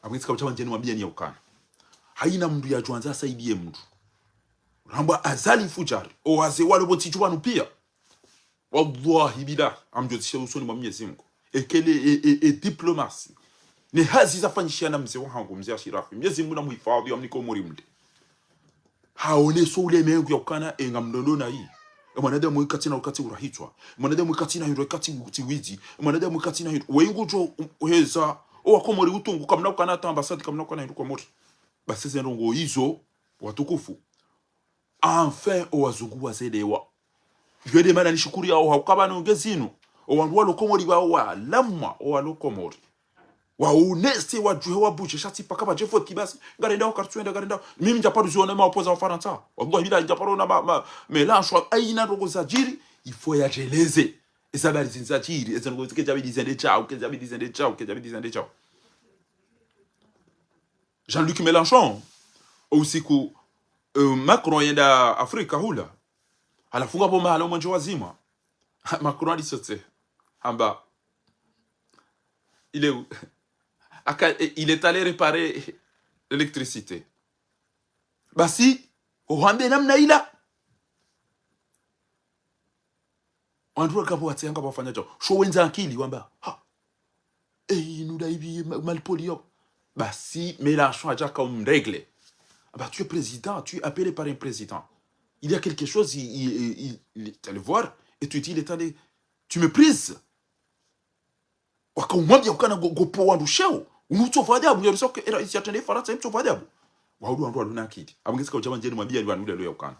Apvo ngetsika utsawa ndjeni mwambiyeni ya ukana. Haina mndru ya djwandza asaidiye mndru. Rambwa Azali Fujari. O waze walo pvo tsi dju pvanu piya. Wallahi billah, amdjo tsishe usoni mwa Mwenyezi Mungu. Ekele e, e, e diplomasi. Ne hazi zafanyishiha na mze wahangu, mze Ashirafi. Mwenyezi Mungu namuhifadhi, amnike umuri mnde. Haoneso ulemengu ya ukana, e ngamlondona yi. E mwanadamu ikatsina ukatsi urahitswa. E mwanadamu ikatsina hindru ikatsi utsi widzi. E mwanadamu ikatsina hindru. Wengu djo, um, heza. O wa Komori utungu, kamna ukana ata ambassade, kamna ukana hindru Komori. Basi ze ndrongo izo, watukufu. Enfin, o wazungu wazelewa. Yo nde mana nishukuru yao hauka pvanu nge zinu. O wandru walo Komori wao walamwa, o walo Komori. Waonese, wadjuhe, wabudje, sha tsi paka pvadje voti basi. Ngarendao, kartsuenda, ngarendao. Mimi ndjaparo ziona ma opposants wa Farantsa. Wallahi billah, ndjaparo ona ma, ma, Mélenchon, haina ndrongo zadjiri, il faut yadjeleze. Eza habari zinu zadjiri, eza ndrongo zike djabidi zende djau, ke djabidi zende djau, ke djabidi zende djau. Jean-Luc Mélenchon, o usiku, euh, Macron yenda Afrika hula. Halafu ngapvo mahala umwenje wazimwa. Macron alisotse. Hamba. Il est où? Aka-, il est allé réparer l'électricité. Basi, ohwambe namna ila. Wandru wakapvo watseyanga wafanya djao. Sho wendza akili wamba, ha. Eh, inu nda ipvi ma-, malipoli yo. Basi, Mélenchon adja ka umrégler. Ah bah, tu es président, tu es appelé par un président. Il y a quelque chose, il, il, il, il est allé voir, et tu dis, il est allé, tu méprises. Waka umwambia ukana ngo, ngo po wandru sheo. Unu utsofa adabu, ya rusa ke, era isi atende Farantsa, mtsofa adabu. Waudu wandru waluna akili. Apvo ngetsika udja pvanu ndjeni mwambia ni pvanu ule lo ya ukana.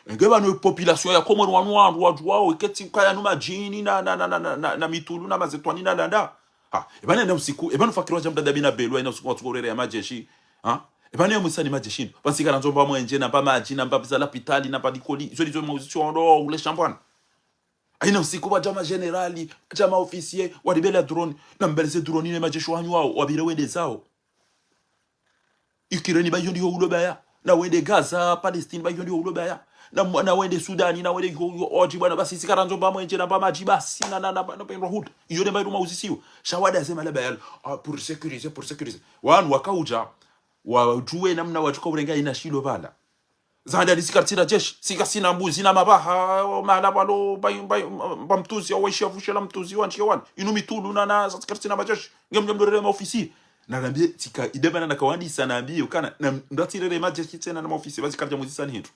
Enge pvanu population ya Komori wanu wandru wadjuwao, iketsi ukaya nu madjini na, na, na mitulu na mazetwani na nanda. Ha, e pvanu ena usiku, e pvanu fakiri wadja mdada bina belwa, ena usiku watsuko urere ya madjeshi. Ha? E pvanu ya mwisani madjeshi. Pvanu sika randzo mba mwenje, na mba madji, na mba biza lapitali, na mba likoli. Izo ndizo mauzisho wando ule shambwana. Haina usiku wadja ma généraux, wadja ma officiers, waribela drone, na mbeleze drone ne madjeshi wanyu wao, wapvire wende zao. Ukraine ba iyo ndiyo ulo baya, na wende Gaza, Palestine ba iyo ndiyo ulo baya, na mwa-, na wende Sudani, na wende yo, yo, odji bwana, basi sika randzo mba mwenje, na mba madji, basi, na, na, na, na, na pendwa hud. Iyo nde mba iruma uzisiwa. Sha wada zema la bayal, ah, pour sécuriser, pour sécuriser. Wanu wakaudja, wadjuwe namna wadjuka urenga ina shilo pvala. Zanda ni sika ritsina jeshi, sika sina mbuzi na mabaha, mahala pvalo, mba, mba, mba mtsuzi, au waishia vushela mtsuzi, wanshia wani. Inu mitulu na, na, sa sika ritsina majeshi. Nge mdjo mdorere ma officiers. Na nambie, tsika, inde mana nakawandisa nambie, ukana, na, ndatsi rere majeshi tsena na ma officiers, basi karidja muzisa ni hindru.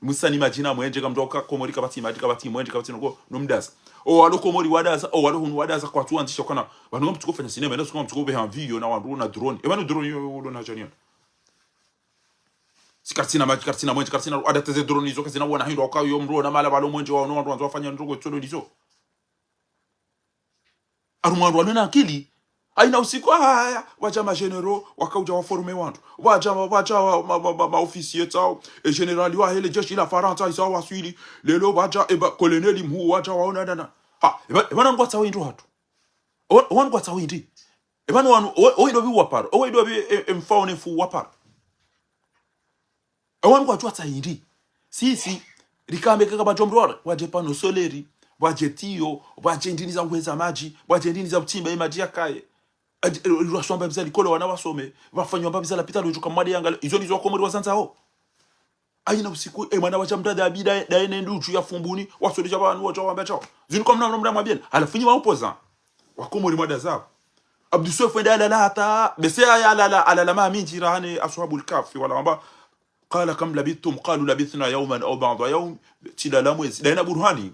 Muzisa ni madji na mwenje, kamdjoka, Komori kapvatsi madji, kapvatsi mwenje, kapvatsi noko, no mdaza. O walo Komori wadaza, o walo hunu wadaza, kwatsu wandzisha ukana. Pvanu ngamtsuko fanya cinéma, ena suku ngamtsuko beha mvio na wandru na drone. E pvanu drone yo, yo, yo, na janion. Si karitsina madji, karitsina mwenje, karitsina, ada teze drone izo, kazina wana hindru, waka yo mdru, na mahala pvalo mwenje, wao, no wandru wandzo wafanya ndrongo, itsolo ndizo. Harumwa wandru waluna akili, haina usiku, ah, haya, wadja ma généraux, wakaudja wa former wandru. Wadja, wadja wa, ma, ma, ma, ma officiers tsao, e général wa hele jeshi la Farantsa, isa waswili, lelo wadja, e ba, colonel mhuu, wadja waona dana. Ha, eba, eba nangwatsa windru hatru. Owa, owa nangwatsa windri. Eba no wanu, owa, owa ndo bi waparo. Owa ndo bi, e, e, mfao ne fu waparo. Ewa ngu wadjuwa tsa hindri. Sisi, rikamba eka kapvadjo mdru ware, pvwadje pano soleri, pvwadje tiyo, pvwadje ndrini za uheza madji, pvwadje ndrini za utsimba ye madji yakaye. Adji, e, rwaswamba biza likolo wana wasome, pvafanywa mba biza lapitali udjuka mwade yangala, izo ndizo wakomori wazandzao. Ayina usiku, e mwana wadja mdada abida, daye ne ndudju ya fumbuni, waswali dja pvanu, wadja wamba djao. Zinu kwa mna mna mna mwambieni, halafu nyi wa opposant. Wakomori mwada zao. Abdu Swefu enda alala hata, bese aya alala, alala ma mindji rahane ashabul kahfi, wala wamba, قال كم لبثتم؟ قالوا لبثنا يوما أو بعض يوم. Tsilala mwezi. Daina Burhani.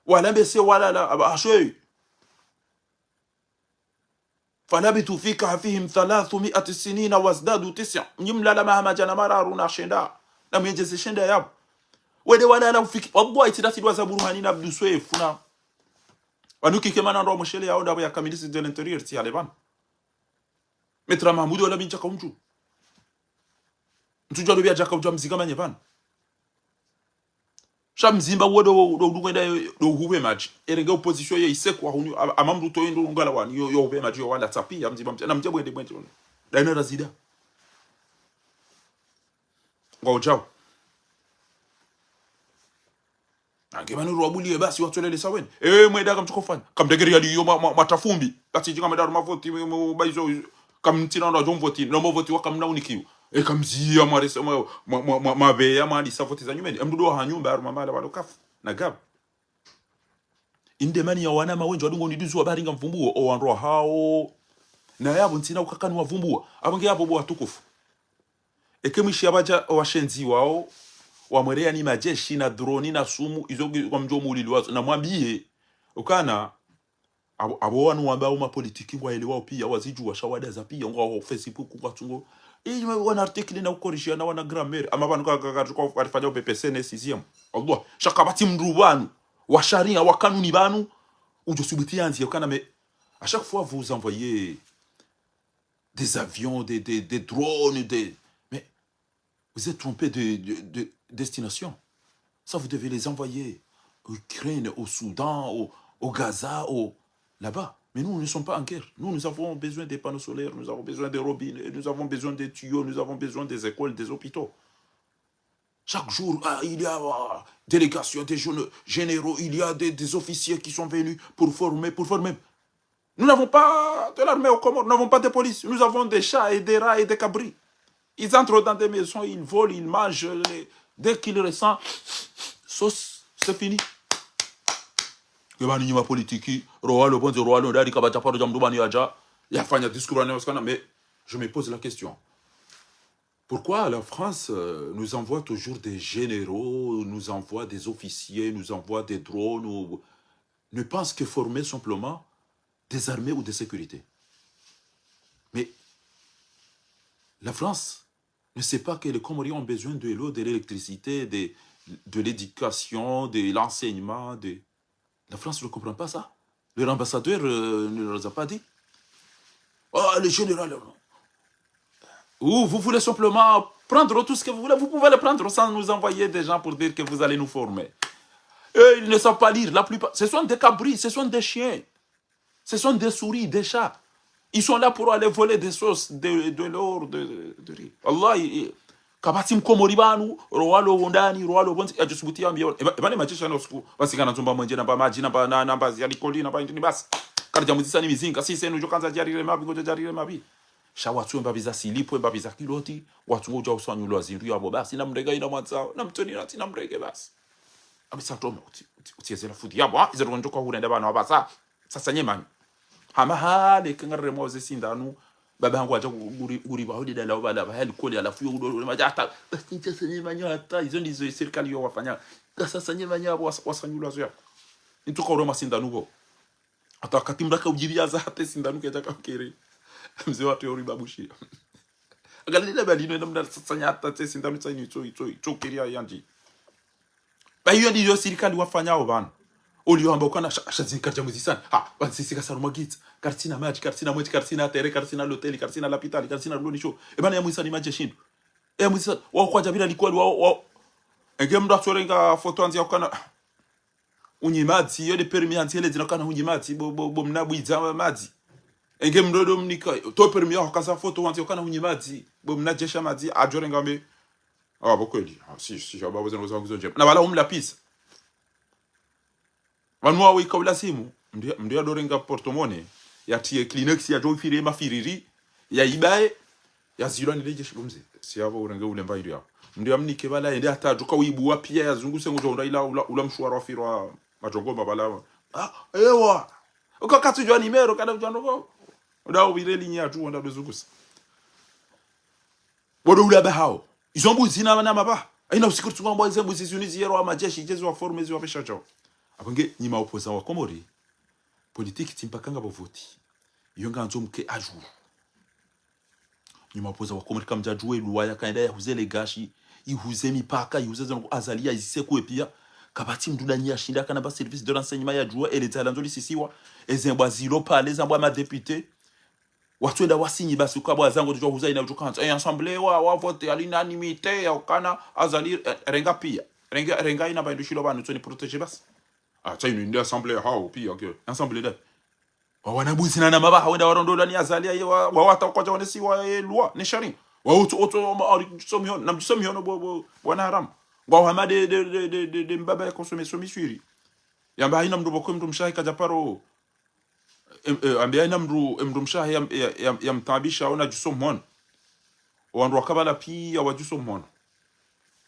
Wala mbese walala, aba ashwe. فلبثوا في كهفهم ثلاثمائة سنين وازدادوا تسعا. Nyi mlala maha madjana mararu na shenda. Na mwenjeze shenda yapvo. Wende walala ufiki. Wallahi, tsi nda tsi dua za Burhani na Abdu Swefu na. Wanu kike mana ndo mshele ya onda ya kamilisi de l'intérieur, tsi yale pvanu. Maître Mahmoud wala mi ndjaka umdju. Ntsudjuwa ndo pvi yadjaka udja mzika manye pvanu. Sha mzimba uwe ndo, ndo, ndo kwenda yo, ndo uhupve madji. Erenge opposition ye isekwa hunu, a-, ama mdru to yendo ngala wani, yo, yo uhupve madji, yo wala tsapi, ya mzimba mdji, na mdji bwende bwende. Daina razida. Ngwa udjao. Ange pvanu rwabuliye basi watsolele saweni. E, mwenda kamtsuko fanya. Kamdegeri yali yo ma, ma, matafumbi. Basi djinga mwenda harumwa voti, mwe, mwe, baizo, kamtsina ndo djo mvoti, no mvoti wa kamna unikiyo. E, kamziya mwarese, mwa, mwa, mwa, mwa, mwabeya, mwadisa voti za nyumeni. E, mdudu wa hanyumba, harumwa mala, walo kafu. Na gabu. Inde mani ya wana mawendji, wadungo ni duzu wa bahari nga mvumbuo, o wandru wa hao. Na yapvo ntsina ukakani wavumbua. Apvo nge yapvo bo watukufu. Eke mwishi yapvadja washenzi wao, wamwereya ni madjeshi, na droni, na sumu, izo ngi-, kwa mdjo mulili wazo, na mwambiye, ukana, apvo, apvo wanu wamba uma politiki ngwaelewao piya, wazidjuwa sha wadaza piya, ngwao Facebook, ngwatsungo. Iyi wana article na ukorishiya na wana grammaire, ama pvanu ka, ka, ka, ka, karifanya B P C ne sixième. Allah, sha kapvatsi mdru pvanu, wa sharia, wa kanuni pvanu, udjo subuti yandzi, ukana mais, à chaque fois vous envoyez des avions, des, des, des drones, des, mais vous êtes trompé de, de, de destination. Ça, vous devez les envoyer en Ukraine, au Soudan, au, au Gaza, au, là-bas. Mais nous, nous ne sommes pas en guerre. Nous, nous avons besoin des panneaux solaires, nous avons besoin des robinets, nous avons besoin des tuyaux, nous avons besoin des écoles, des hôpitaux. Chaque jour, ah, il y a, ah, délégation des jeunes généraux, il y a des, des officiers qui sont venus pour former, pour former. Nous n'avons pas de l'armée aux Comores, nous n'avons pas de police. Nous avons des chats et des rats et des cabris. Ils entrent dans des maisons, ils volent, ils mangent. Les, dès qu'ils ressentent, sauce, c'est fini. Ke pvanu nyuma politiki, roi lo bonze, roi lo ndari, kapvatsa paro dja mdru pvanu yadja, yafanya discours pvanu, mais je me pose la question. Pourquoi la France, euh, nous envoie toujours des généraux, nous envoie des officiers, nous envoie des drones, ou ne pense que former simplement des armées ou de sécurité. Mais la France ne sait pas que les Comoriens ont besoin de l'eau, de l'électricité, de, de l'éducation, de l'enseignement, de... La France ne comprend pas ça. Leur ambassadeur, euh, ne leur a pas dit. Oh, le général, non. Ou vous voulez simplement prendre tout ce que vous voulez, vous pouvez le prendre sans nous envoyer des gens pour dire que vous allez nous former. Eux, ils ne savent pas lire. La plupart, ce sont des cabris, ce sont des chiens. Ce sont des souris, des chats. Ils sont là pour aller voler des sauces, de, de l'or, de, de, de riz. Wallah, i-, i-, kapvatsi mkomori pvanu, roi lo wondani, roi lo bonzi, yadjo subuti yambiye, eba, eba ne madjeshi ano siku, basi kana ntsumba mwenje, namba madji, namba, na, namba ziya likoli, namba indini basi. Karidja muzisa ni mizinga, si senu djo kandza djarire mabi, ngodjo djarire mabi. Sha watsu emba biza silipo, emba biza kiloti, watsu ngodja usanyulwa zindru yapvo, basi na mrega ina mwandzao, na mtoni nati na mrege basi. Abisa toma, uti, uti, uti ezela futi yapvo, ha, izo ndrongo ndjoka hurenda pvanu, apvasa. Sasa nyemanyi. Hama hale, ke ngarire mwa uze sindanu. Baba hangu hadja nguri, nguri pvaho dida la ubala, pvaha likoli, halafu yo udo, udo, madja hata. Basi ntsasa nyemanyi hata, izo ndizo sirikali yo wafanya. Ngasasa nyemanyi apvo wasa-, wasanyulwa zo ya. Ntsuka uro masindanu pvo. Hata wakati mraka udjiri yaza hata sindanu kedja kakere. Mze watu yori babushi. Angalia lile bali ino ina mna sasa nya hata tse sindanu tsa ini tso, tso, tso kiri ya yandji. Ba iyo ndiyo sirikali wafanyao pvanu. Oliyo hamba ukana sha, sha zini karidja muzisani. Ha, pvanu sisi kasarumwa gitsa. Karitsina madji, karitsina mwendje, karitsina terre, karitsina loteli, karitsina lapitali, karitsina loni sho. Eba na ya muzisani madji shindru. E muzisani, wa kwadja bila likoli, wa, wa. Enge mndru atsorenga foto andzi ya ukana. unyi madzi, yo nde permis hantsi hele dzina kana unyi madzi, bo, bo, bo mna bwidza madzi. Enge mndru ndo mnika, to permis ya hukasa foto wantsi kana unyi madzi, bo mna djesha madzi, adjo renga mbe. Ah, bo kweli. Ah, si, si, shaba bo zeno zangu zo ndjema. Na wala umlapvisa. Pvanu wawe ika ulazimu, mndru, mndru yado renga porte-monnaie, yatiye Kleenex yadjo ifire mafiriri, yaibaye, yazilwa ni ledjeshi bo mze. Si yapvo urenge ulemba hindru yapvo. Mndru yamnike pvala yende hata adjo ka uibuwa piya yazunguse ngudjo unda ila ula, ula mshwara wafirwa madjongoma pvala. Ah, ewa. Uka katsudjuwa numéro, kana udjuwa ndoko. Uda upvire ligne yadju, wanda dozungusa. Bodo ula bahao. Izo mbuzi na, na maba. Haina usiku rutsunga mbo ze mbuzi zinu ziyero wa madjeshi, djezi wa forme zi wa pesha djao. Apvo nge nyi ma opposants wa Komori, politique tsi mpaka ngapvo voti. Iyo ngandzo mke à jour. Nyi ma opposants wa Komori kamdjadjuwa e loi yakaenda yahuze le gashi, ihuze mipaka, ihuze zinu Azali yazise kuwe piya. Kapvatsi mndru ndanyi yashinda kana pva service de renseignement yadjuwa, ele dzalandzo lisisiwa, eze mbwa zilo pvale, zambwa ma députés. Watsuenda wasinyi basi ukabwa zango tudjuwa huza ina udjo kantsa. Eh, assemblée wa, wa vote à l'unanimité, ya ukana Azali, eh, renga piya. Renga, renga ina pva indru shilo pvanu, tsoni protéger basi. Ah, tsa inu inde assemblée hao piya, ok. Assemblée nda. Wa wana mbuzi na, na maba, hawenda warondolwa ni Azali, aye wa, wa wata kwacha wanesi wa, eh, loi, ne sharia. Wa utsu, utsu, ma, ari, somihono, na msomihono bo, bo, bo wana haramu. Ngwa hama nde, nde, nde mbaba ya konsome, somi swiri. Yamba haina mndru pvoko mndru mshahe kadja paro. Em, eh, ambe haina mndru, em, mndru mshahe ya, ya, ya, yamtaabisha ona djuso mhono. Wandru wakapvala piya wadjuwa djuso mhono.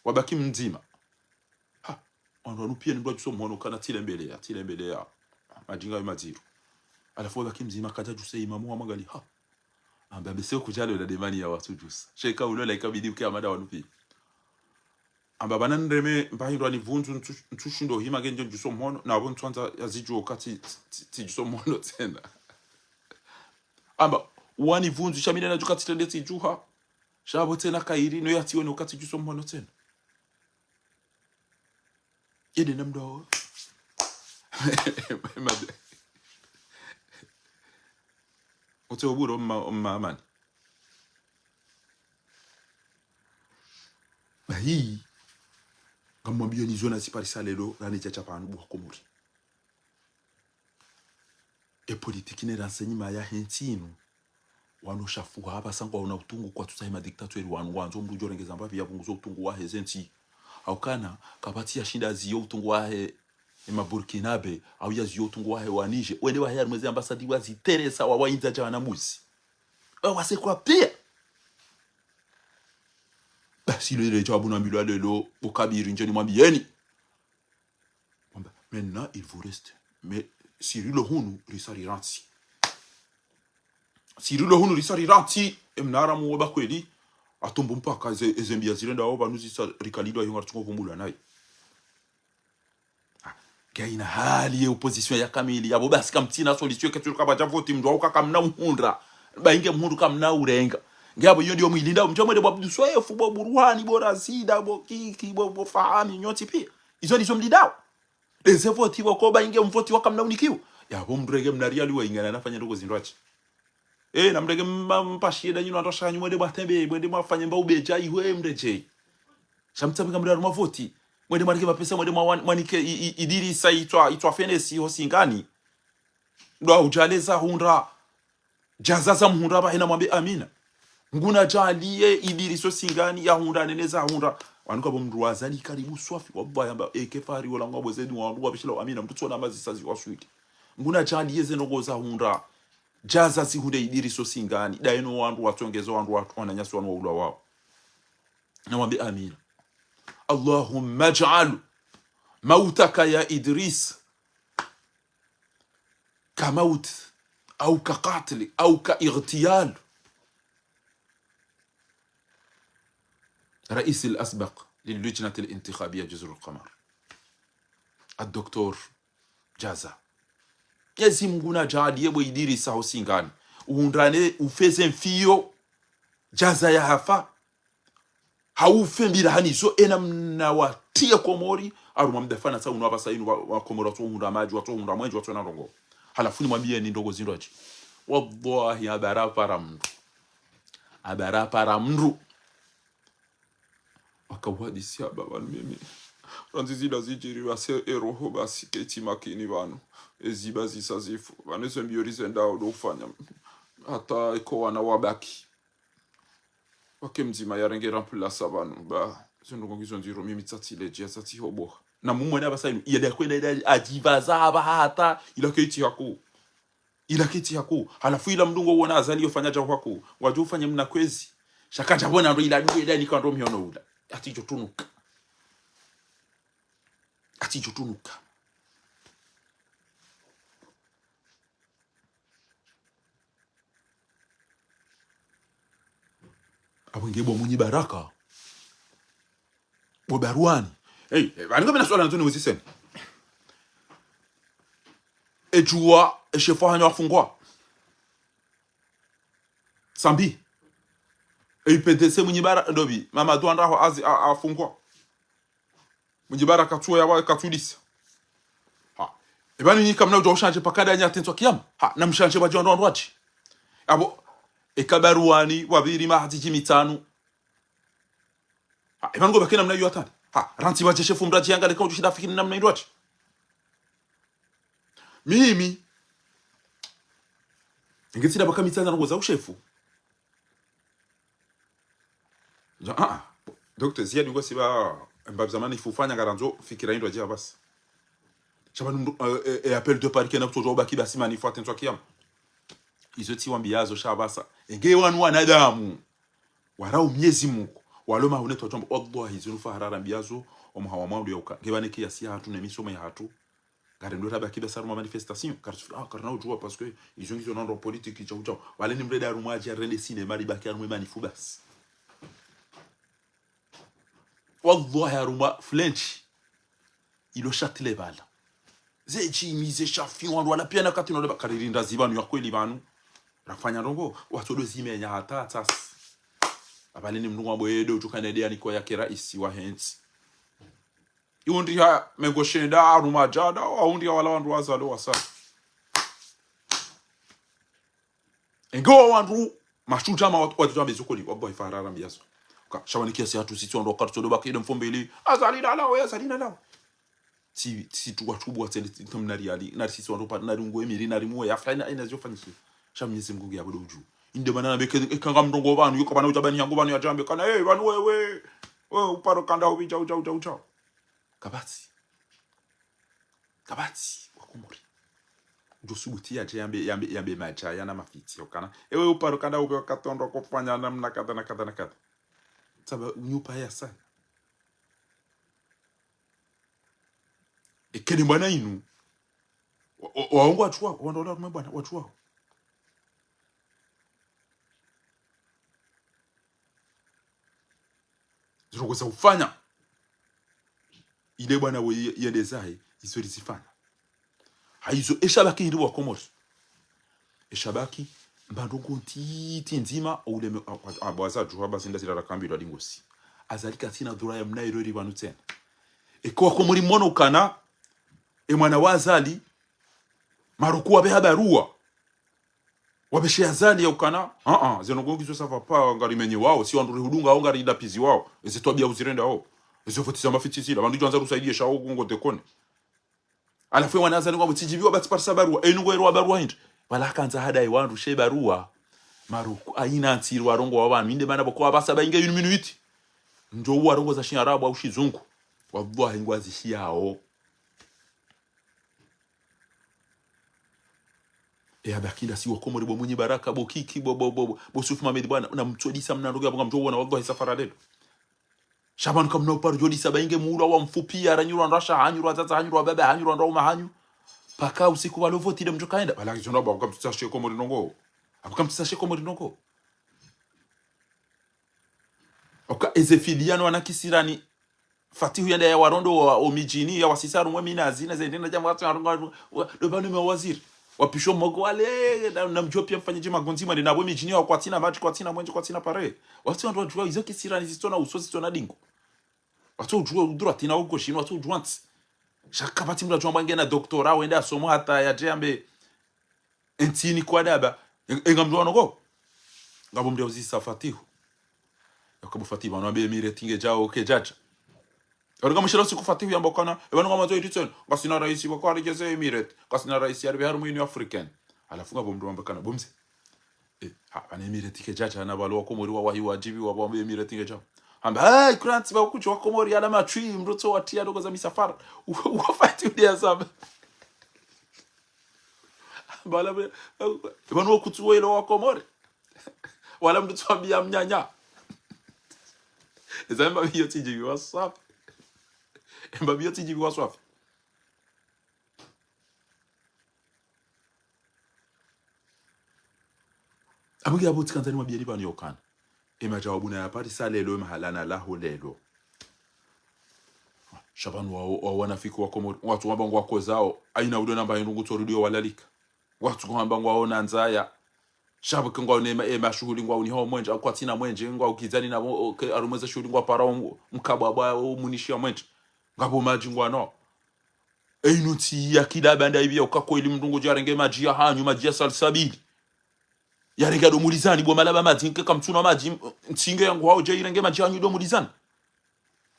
Wabaki mdzima. Ha, wandru wanu piya ni mndru wadjuso mhono kana tsi lembeleya, tsi lembeleya. Madjinga yo madziro. Halafu wabaki mdzima kadja djuse imamu wa magali. Ha. Amba mbe se kudjalo na demani ya watsu djusa. Sheka ulola ikabidi uke amada wanu piya. Amba pvanu nireme, mba hindru wanipvundzu, ntsu, ntsushindo hima ngendjo djuso mhono, na apvo ntsuandza yazidjuwa uka tsi, tsi, tsi, tsidjuso mhono tsena. Amba, wanipvundzu, sha mi nde nadjuwa uka tsitrende tsidjuha, sha apvo tsena kayiri, no yatsiwone uka tsidjuso mhono tsena. Ede na mndru wo. Made. Utse oburo mma, mma amani. Bahi, ngamwambiyo ni zona ziparisa lelo, rane dja dja pvanu bo wa Komori. E politique ne renseignement yahe ntsi inu, wanu shafuha apvasa ngwaona utungu kwatsutsaha e ma dictateur wanu, ngwandzo mndru udjo rengeza mbapvi yapvunguze utungu wahe ze ntsi. Haukana, kapvatsi yashinda yaziye utungu wahe e ma Burkinabe, au yaziye utungu wahe wa Niger. Wende wahe harumwa ze ambassade waziteresa wa waindza dja wana mbuzi. Wa wasekwa piya. Basi lele djawabu nambilwa lelo, bo Kabiri ndjeni mwambiyeni. Wamba, maintenant, il vous reste. Mais, si rilo hunu, risa rirantsi. Si rilo hunu, risa rirantsi. E mna haramu waba kweli. Atumbu mpaka eze, eze mbiya zirenda wo pvanu zisa rikalidwa yo ngaritsungo vumbulwa nayi. Ah, nge haina hali ye opposition ya kamili. Yapvo basi kamtsina solution ketsu kapvadja voti mndru wa uka kamna uhundra. Ba inge mhundru kamna urenga. Nge yapvo iyo ndiyo mwilinda, mdjo mwende bo Abdou Soefo, bo Burhani, bo Razida, bo Kiki, bo, bo Fahami, nyontsi piya. Izo ndizo mlindao. Eze voti wako ba inge mvoti waka mna unikiwa. Yapvo mndru eke mna riali wa ingana nafanya ndoko zindru achi. Eh, na mndru eke mma-, mpashie nda nyinu atosha nyu mwende mwatembe, mwende mwafanye mba ubedja iwe mredjei. Sha mtsambe ka mndru harumwa voti. Mwende mwanike mapesa, mwende mwa-, mwanike i-, i-, Idirisa itswa, itswa fenesi ho Singani. Ndo udjaleza hundra. Djaza za mhundra pvahe na mwambe amina. Mngu nadjaaliye Idirisa ho Singani yahundra nene zahundra. Wanu kapvo mndru wa Azali karibu swafi. Wapvo yamba, eke fahari wola ngwapvo zedi wandru wapvishila amina. Mndru tsona mazi sazi waswili. Mngu nadjaaliye ze ndrongo zahundra. Djaza zihundre Idirisa ho Singani. Daye no wandru watsongeza wandru wa-, wananyasi wanu waulwa wao. Na mwambe amina. اللهم اجعل موتك يا إدريس كموت أو كقتل أو كاغتيال رئيس الأسبق للجنة الانتخابية جزر القمر، الدكتور Djaza. Mnyezi Mngu nadjaaliye bo Idirisa ho Singani. Uhundrane, ufe ze mfiyo. Djaza yahafa. Haufe mbira hanizo, ena mna watiye Komori, harumwa mdafana sa unu apvasa inu wa, wa Komori watsohundra madji, watsohundra mwenje, watsona ndrongo. Halafu nimwambiyeni ndrongo zindru achi. Wallahi, apvara para mndru. Apvara para mndru. Wakauhadisi amba pvanu mimi. Randzi zila zidjiri basi eroho basi ketsi makini pvanu. Eziba zisa zifu. Pvanu ezo mbio rizendao ndo ufanya. Hata eko wana wabaki. Wake mdzima yarenge remplacer pvanu. Ba, zindrongo ngizo ndziro mimi tsatsi ledjia tsatsi hoboha. Na mumwene apvasa inu. Yada kwenda yada adjipvaza apva hata. Ila ketsi hako. Ila ketsi hako. Halafu ila mndru ngo uona Azali yofanya dja hwako. Ngwadjo ufanye mna kwezi. Sha kadja pvona ndo ila duwe ila nika ndo miono ula. Atsidjo tunuka. Atsidjo tunuka. Apvo nge bo Mwinyi Baraka. Bo Baruani. Hey, eh, pvanu ngamina suala nandzo niuziseni. Edjuwa, eshefu hanyu afungwa. Sambi. E U P D C Mwinyi Bara-, ndopvi, Mamadou Andraho azi-, a-, afungwa. Mwinyi Baraka katsuwa ya wa-, katsudisa. Ha. Epvanu nyi kamna udja ushanje paka nda nyi atentswa kiyama. Ha, na mshanje wadji wandru wandru wadji. Apvo, eka Baruani, wapviri maha zidji mitsanu. Ha, epvanu ngo pvakena mna iyo atani. Ha, rantsi wadje shefu mndru adji yanga leka udjo shinda fikiri namna indru wadji. Mimi. Nge tsina pvaka mitsanu ngo za ushefu. Za, ah, ah. Docteur Ziad ngo siba mbapvi zamani ifu ufanya ngarandzo fikira indru adji apvasa. Sha pvanu mndru, eh, eh, eh, appel de Paris kena kutsodjo ubaki basi mani ifu atentswa kiyama. Izo tsi wambiyazo sha apvasa. Enge wanu wanadamu. Warau Mnyezi Mungu. Walo mahunetwa tshombo. Wallahi, zinu fahara rambiyazo. Omuha wa mwandu ya uka. Nge pvane kiyasi ya hatru ne misomo ya hatru. Ngarendo rabaki basi harumwa manifestation. Kartsu-, ah, karina udjuwa parce que izo ngizo nando politique tshau tshau. Wale ni mrenda harumwa adja rende cinéma ribaki harumwa manifu basi. Wallahi harumwa French. Ilo Châtelet pvala. Ze Jimmy, ze Shafi, wandru wala piya na kati no leba kariri ndazi pvanu ya kweli pvanu. Rafanya ndrongo, watsodo zimenya hata tsasi. Apvale ni mndru ngwambo yedo, utukane de aniko yake raisi wahe ntsi. Iwundi ha mengo shenda, harumwa djada, wawundi ha wala wandru wazalo wasa. Enge wa wandru, mashudja ma wat-, watoto wa mezokoli, wallahi fahara rambiyazo. Ka, sha pvani kiyasi hatru sisi wandru wakati tsodo baki ndo mfumbi ili, Azali nalawe, Azali nalawe. Si, si tu watubu watsende, tsi, tam nari ali, nari sisi wandru pa, nari ungu emiri, nari muwe, ya fulaina, ina zio fanyishe. Sha Mnyezi Mungu nge ya bodo udju. Inde mana na beke, eka nga mndrongo pvanu, yoka pvanu udja pvani hangu pvanu ya djambe, kana, eh, pvanu wewe, we, uparo kanda ubi, djau, djau, djau, djau. Kapvatsi. Kapvatsi, wa Komori. Udjo subuti yadje yambe, yambe, yambe madja, yana mafitsi, okana. Ewe uparo kanda ube wakatondo kofanya namna kadha na kadha na kadha. Tsaba unyupa ya sana. Ekene mwana inu. Wa, wa, waongo watru wao, wandru wala mwe bwana, watru wao. Ziloko za ufanya. Ile bwana we ye-, yende zahe, izo rizifanya. Hayizo eshabaki hindri wa Komori. Eshabaki, mbandrongo ntiti ndzima, ouleme, a-, a-, abwaza djuha basi nda zilala kambi lwa lingosi. Azali katsina dhura ya mna iro ri pvanu tsena. Eko wa Komori mono ukana, e mwana wa Azali, Maroku wabeha baruwa. Wabeshe Azali ya ukana, ah, ah, zeno ngongi zo ça va pas, ngari menye wao, si wandru rihudunga wao, ngari idapizi wao, eze twabiya uzirenda wao. Eze voti za mafitsi zila, wandru djo wandza rusaidie sha wao ngongo dekone. Halafu ye wana Azali ngwambo tsidjibiwa batsi parisa baruwa, enu ngwero wa baruwa hindri. Pvala hakandza hada ye wandru she baruwa. Maroku, ayina ntsi iri warongowa pvanu, inde mana pvoko wapvasa ba inge yinu minu iti. Ndjo uwarongoza shiarabu au shizungu. Wallahi ngwazishiyao. E abaki nda si wa Komori bo Mwinyi Baraka, bo Kiki, bo, bo, bo, bo, bo Sufi Mohamed bwana, na mtsodisa mna ndrongo ya bonga mdjo wona, wallahi safara lelo. Sha pvanu kamna uparo djodisa ba inge muula wa mfupvi, ya ranyurwa ndra sha, hanyurwa zaza, hanyurwa baba, hanyurwa ndra uma hanyu. Paka usiku walo voti ile mdjo kaenda. Pvala kizona ba ukamtisa she Komori ndrongo. Abukamtisa she Komori ndrongo. Oka eze fidiyano wana kisirani. Fatihu yenda ya warondo wa, o midjini, ya wasisa harumwa minazi, na zende na djambo watsi harumwa, wa, le pvanu mawaziri. Wapisho moko wale, na, na mdjo piya mfanye dje magondzi, mwende na bo midjini, wa kwatsina madji, kwatsina mwenje, kwatsina pare. Watsi wandru wadjuwa, izo kisirani zitsona uso, zitsona dingo. Watsi udjuwa udhura tsina uko shinu, watsi udjuwa ntsi. Sha kapvatsi mndru adjuwa mba nge na doctorat, wende asomo hata yadje yambe, entsini kwa daba. E, e ngamdjuwa noko. Ngapvo mndru ya uzisa Fatihu. Yaka bo Fatihu, pvanu ambe mire tinge djao, ke djadja. Ewanu ngamshilo siku Fatihu yamba ukana, ewanu ngamwandzo iri tsena, ngasina raisi wa kwaregeze Emirate, ngasina raisi yaribe harumwa Union Africaine. Halafu ngapvo mndru wamba ukana, bo mze. Eh, ha, pvanu Emirate kayadjadja na pvalo Wakomori wawahi wadjibiwa, wamba Emirate kayadja. Hamba, hey, kuranti ba kutsu Wakomori yala matswi, mndru tso watriya ndrongoo za misafara. Wa Fatihu nde yazamba. Hamba wala, ewanu wakutsu welewa Wakomori. Wala mndru tso wambiya mnyanya. Eza mbapvi yo tsidjibiwa swafi. Mbapvi yo tsidjibiwa swafi. Amwingi yapvo tsikandza nimwambiyeni pvanu yokana. Emajawabu nayaparisa lelo, emahala nalaho lelo. Sha pvanu wa, wa wanafiki Wakomori. Watsu wamba ngwakozao. Haina udo namba hindru ngutso rudi yo walalika. Watsu wamba ngwaona ndzaya. Sha pvo ke ngwaone ema, emashuhuli ngwauniha omwenje, au kwatsina mwenje, ngwaukidzani na mo, o, ke harumwa ze shuhuli ngwaparao, mkabwabwa, o, munishiya mwenje. Ngapvo madji ngwanao. Einu ntsi ya kila banda ipvi ya uka kweli mndru ngudjo yarenge madji ya hanyu, madji ya Salsabili. Yarenge ya Domulizani, bo malaba madji, nke kamtsuna madji, ntsi nge yangu hao dje irenge madji ya hanyu Domulizani.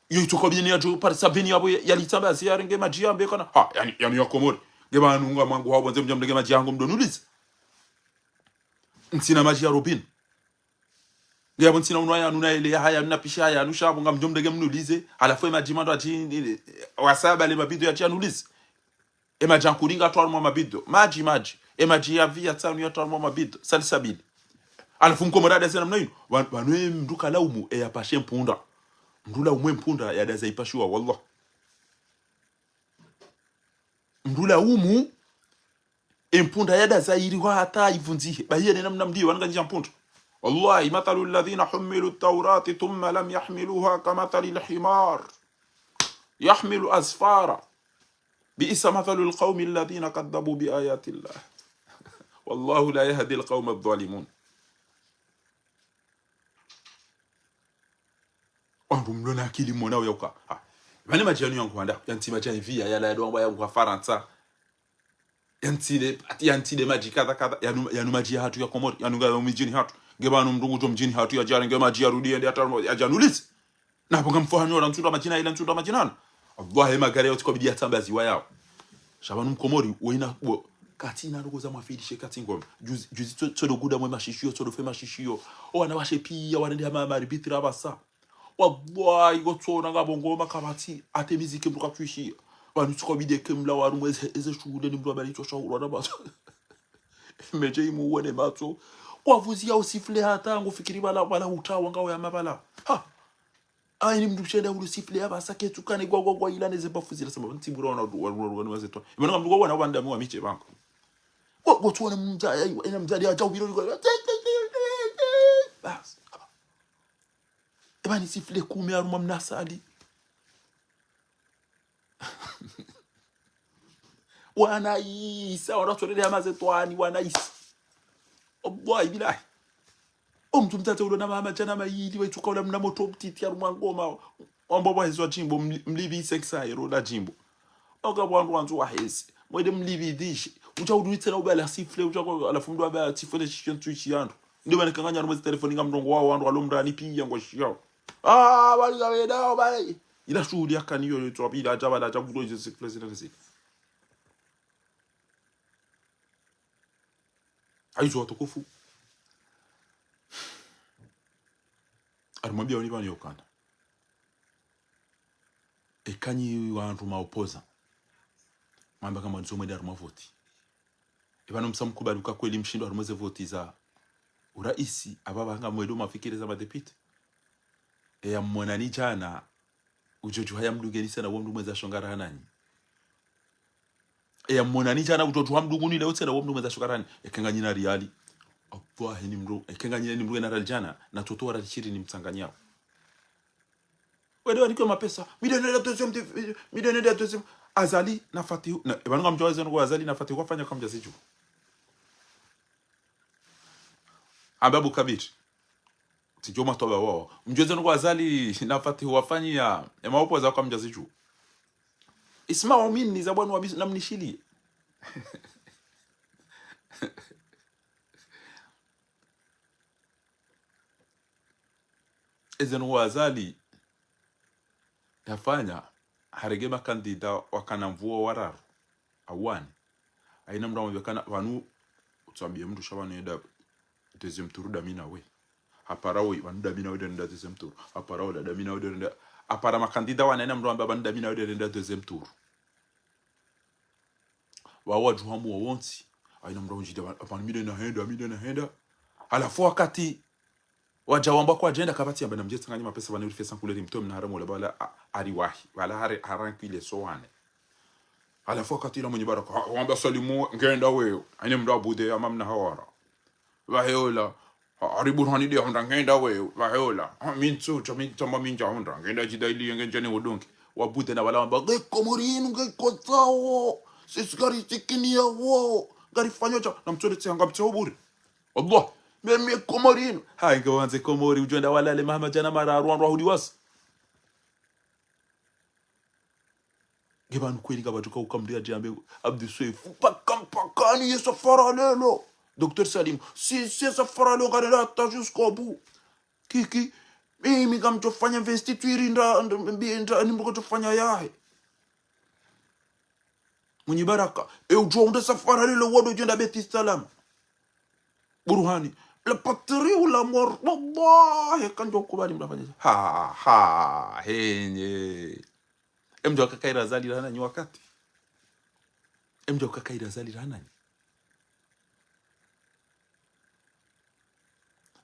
Iyo itsoka bini yadjo parisa bini yapvo ya, yalitsambazi yarenge madji yambe ukana. Ha, yanu, yanu ya Komori. Nge pvanu ngamwangu hao pvondze mdja mrenge madji yangu mdo nulize. Ntsina madji ya robine. Nge yapvo ntsina unwa yanu na ele ya haya, nuna pisha haya, nusha pvo ngamdjo mrenge mnulize, halafu emadji mandru atsi, wasaya pvale mabido yatsi yanulize. Emadji ya nkuni ngatwao harumwa mabido. Madji, madji. Emadji ya viya tsanu yatwao harumwa mabido. Salsabili. Halafu Mkomori yadaze namna inu. Pvanu, pvanu emndru kalaumu, eyapashe mpunda. Mndru laumu empunda, yadaza ipashiwa, wallah. Mndru laumu, empunda yadaza irihwa hata ivundzihe. Bahi yene namna mliyo, wanu nganyidja mpunda. والله مثل الذين حملوا التوراة ثم لم يحملوها كمثل الحمار يحمل أسفارا بئس مثل القوم الذين كذبوا بآيات الله والله لا يهدي القوم الظالمين. Wandru mlo na akili mwona uya uka. Ha. Pvanu emadji yanu yangu handa, yantsi madji ya ipvi ya, yala yado wamba yangu ha Farantsa. Yantsile, ati yantsile madji kadha kadha, yanu, yanu madji ya hatru ya Komori, yanu ngaya mdjini hatru. Nge pvanu mndru ngudjo mdjini hatru yadje yarenge madji yarudi yende hata yadje yanulize. Na pvo ngamfo hanyu ola ntsunda madji na ila ntsunda madji nanu. Allah, emagari yao tsikobidi yatsambaziwa yao. Sha pvanu Mkomori, wena, bo, katsina ndrongoo za mwafilishe katsi ngoma. Juzi, juzi tso, tsodo guda mwe mashishiyo, tsodo fe mashishiyo. Owanawashe piya, warende hama maribitri apvasa. Wallahi, kotsona ngapvo ngoma kapvatsi, ate miziki mndru katsuishiya. Pvanu tsikobidi eke mlawa harumwa eze, eze shuhuli ni mndru abali tswa shahurwa na matso. Medje imuwone matso. Kwapvuziya usifle hata ngufikiri pvala, pvala utawa ngawe ya mapvala. Ha! Ayi ni mndru shenda ulu sifle yapvasa ketsu kane gwa, gwa, gwa ila neze bafu zila sema. Ntsi bura wana, wana, wana, wana, wana, zeto. Imana ngamndru kwa wana wanda mwa miche bangu. Kwa, kotsona mdzadze, ayi, ina mdzadze ya djau bilo. Basi. Eba ni sifle kume harumwa mnasali. Wanaisa, wanasolele hama ze twani, wanaisa. Wallahi billahi. Omndru mdzadze ulo na maha madjana mayili, waitsuka ula mna moto mtiti harumwa ngoma. Wamba pvwa hezwa djimbo, mli-, mlipvi seksa ero la djimbo. Oka pvwa wandru wandzo waheze. Mwende mlipvi dishe. Udja udunitse na ubala sifle, udja kwa, halafu mndru abala sifle shisho ntsu ishi yandru. Ndo mana kanganya harumwa ze telefoni ngamndrongo wao wandru walo mrani piya ngwashiyao. Ah, bali kawedao, bali. Ila shuhuli yakaniyo, yo tswa pvila, adja bala, adja kudo izo sifle zile zile. Hayizo watukufu. Harimwambiya wani pvanu yokana. Eka nyi wandru maopoza. Mwamba kamwe ndzo mwende harumwa voti. Epvanu msa mkubali uka kweli mshindwa harumwa ze voti za uraisi, apvapva ngamwendo mafikiri za madepite. Eya mwonani djana, udjo djuha ya mdungeni tsena wo mndru mwendza shongara hananyi. Eya mwonani djana, udjo djuha mdunguni leo tsena wo mndru mwendza shongara hananyi. Eke nganyina riali. Apvwa heni mndru, eke nganyina ni mndru ena riali djana, na toto wa riali shirini mtsanganyao. Wende wanikwe mapesa. Milioni ya deuxième, milioni ya deuxième. Azali na Fatihu. Na, epvanu ngamdjuwa zenu kwa Azali na Fatihu wafanya kamdja zidju. Ababu Kabir. Tsidjo matoba wao. Mdjuwa zenu kwa Azali na Fatihu wafanya. Ema opo za kamdja zidju. Isma wa mini za bwanu wa bis-, na mnishili. Ezenu wa Azali. Yafanya, harenge makandida wakana mvua wararu, au wane. Haina mndru amwambia kana, pvanu, utsambie mndru sha pvanu yenda deuxième tour dami nawe. Hapara woyi, pvanu dami nawe ndo renda deuxième tour. Hapara woyi, dami nawe ndo renda. Hapara makandida wane, haina mndru amwambia pvanu dami nawe ndo renda deuxième tour. Wawo wadjuha muwo wontsi. Haina mndru undjida, pvanu mi nde nahenda, mi nde nahenda. Halafu wakati wadja wamba kwadjenda, kapvatsi yamba namdje tsanganye mapesa pvanu uri fesa nkule rimtowe mna haramu ola pvala, a-, ariwahi. Pvala hari, harankile so wane. Halafu wakati ula Mwinyi Baraka, ha, wamba Salimu, ngenda wewe. Haina mndru abude ya mamna hawara. Pvahe ola, ha, hari Burhani nde ahundra ngenda wewe. Pvahe ola, ha, mi ntsu, tsa mi, tsa mba mi ndja hundra. Ngenda djida ili, ngendjani udungi. Wabude na pvala wamba, nge Komori inu, nge kotsao. Sisi ngari sikini ya wo. Ngari fanyo tsa, na mtsole tsi hanga mtse oburi. Allah, mimi Komori inu. Ha, inge wandze Komori, udjo enda walale, mahama djana mara, rwandwa hudi wasi. Nge pvanu kweli kapvatsu ka ukamri adjambe, Abdou Soefo, mpaka mpakani ye safara lelo. Docteur Salim, si, si ye safara lelo, ngarenda hata jusqu'au bout. Kiki, mimi ngamdjofanya investiture nda, nda, mbi, nda, nimbuko djofanya yahe. Mwinyi Baraka, e udjo unda safara lelo wodo djenda Beit Salam. Burhani, la patrie ou la mort, wallahi, kandjo kubali mdafanya. Ha, ha, henye. Emdjo kakaira zali rana nyi wakati. Emdjo kakaira zali rana nyi.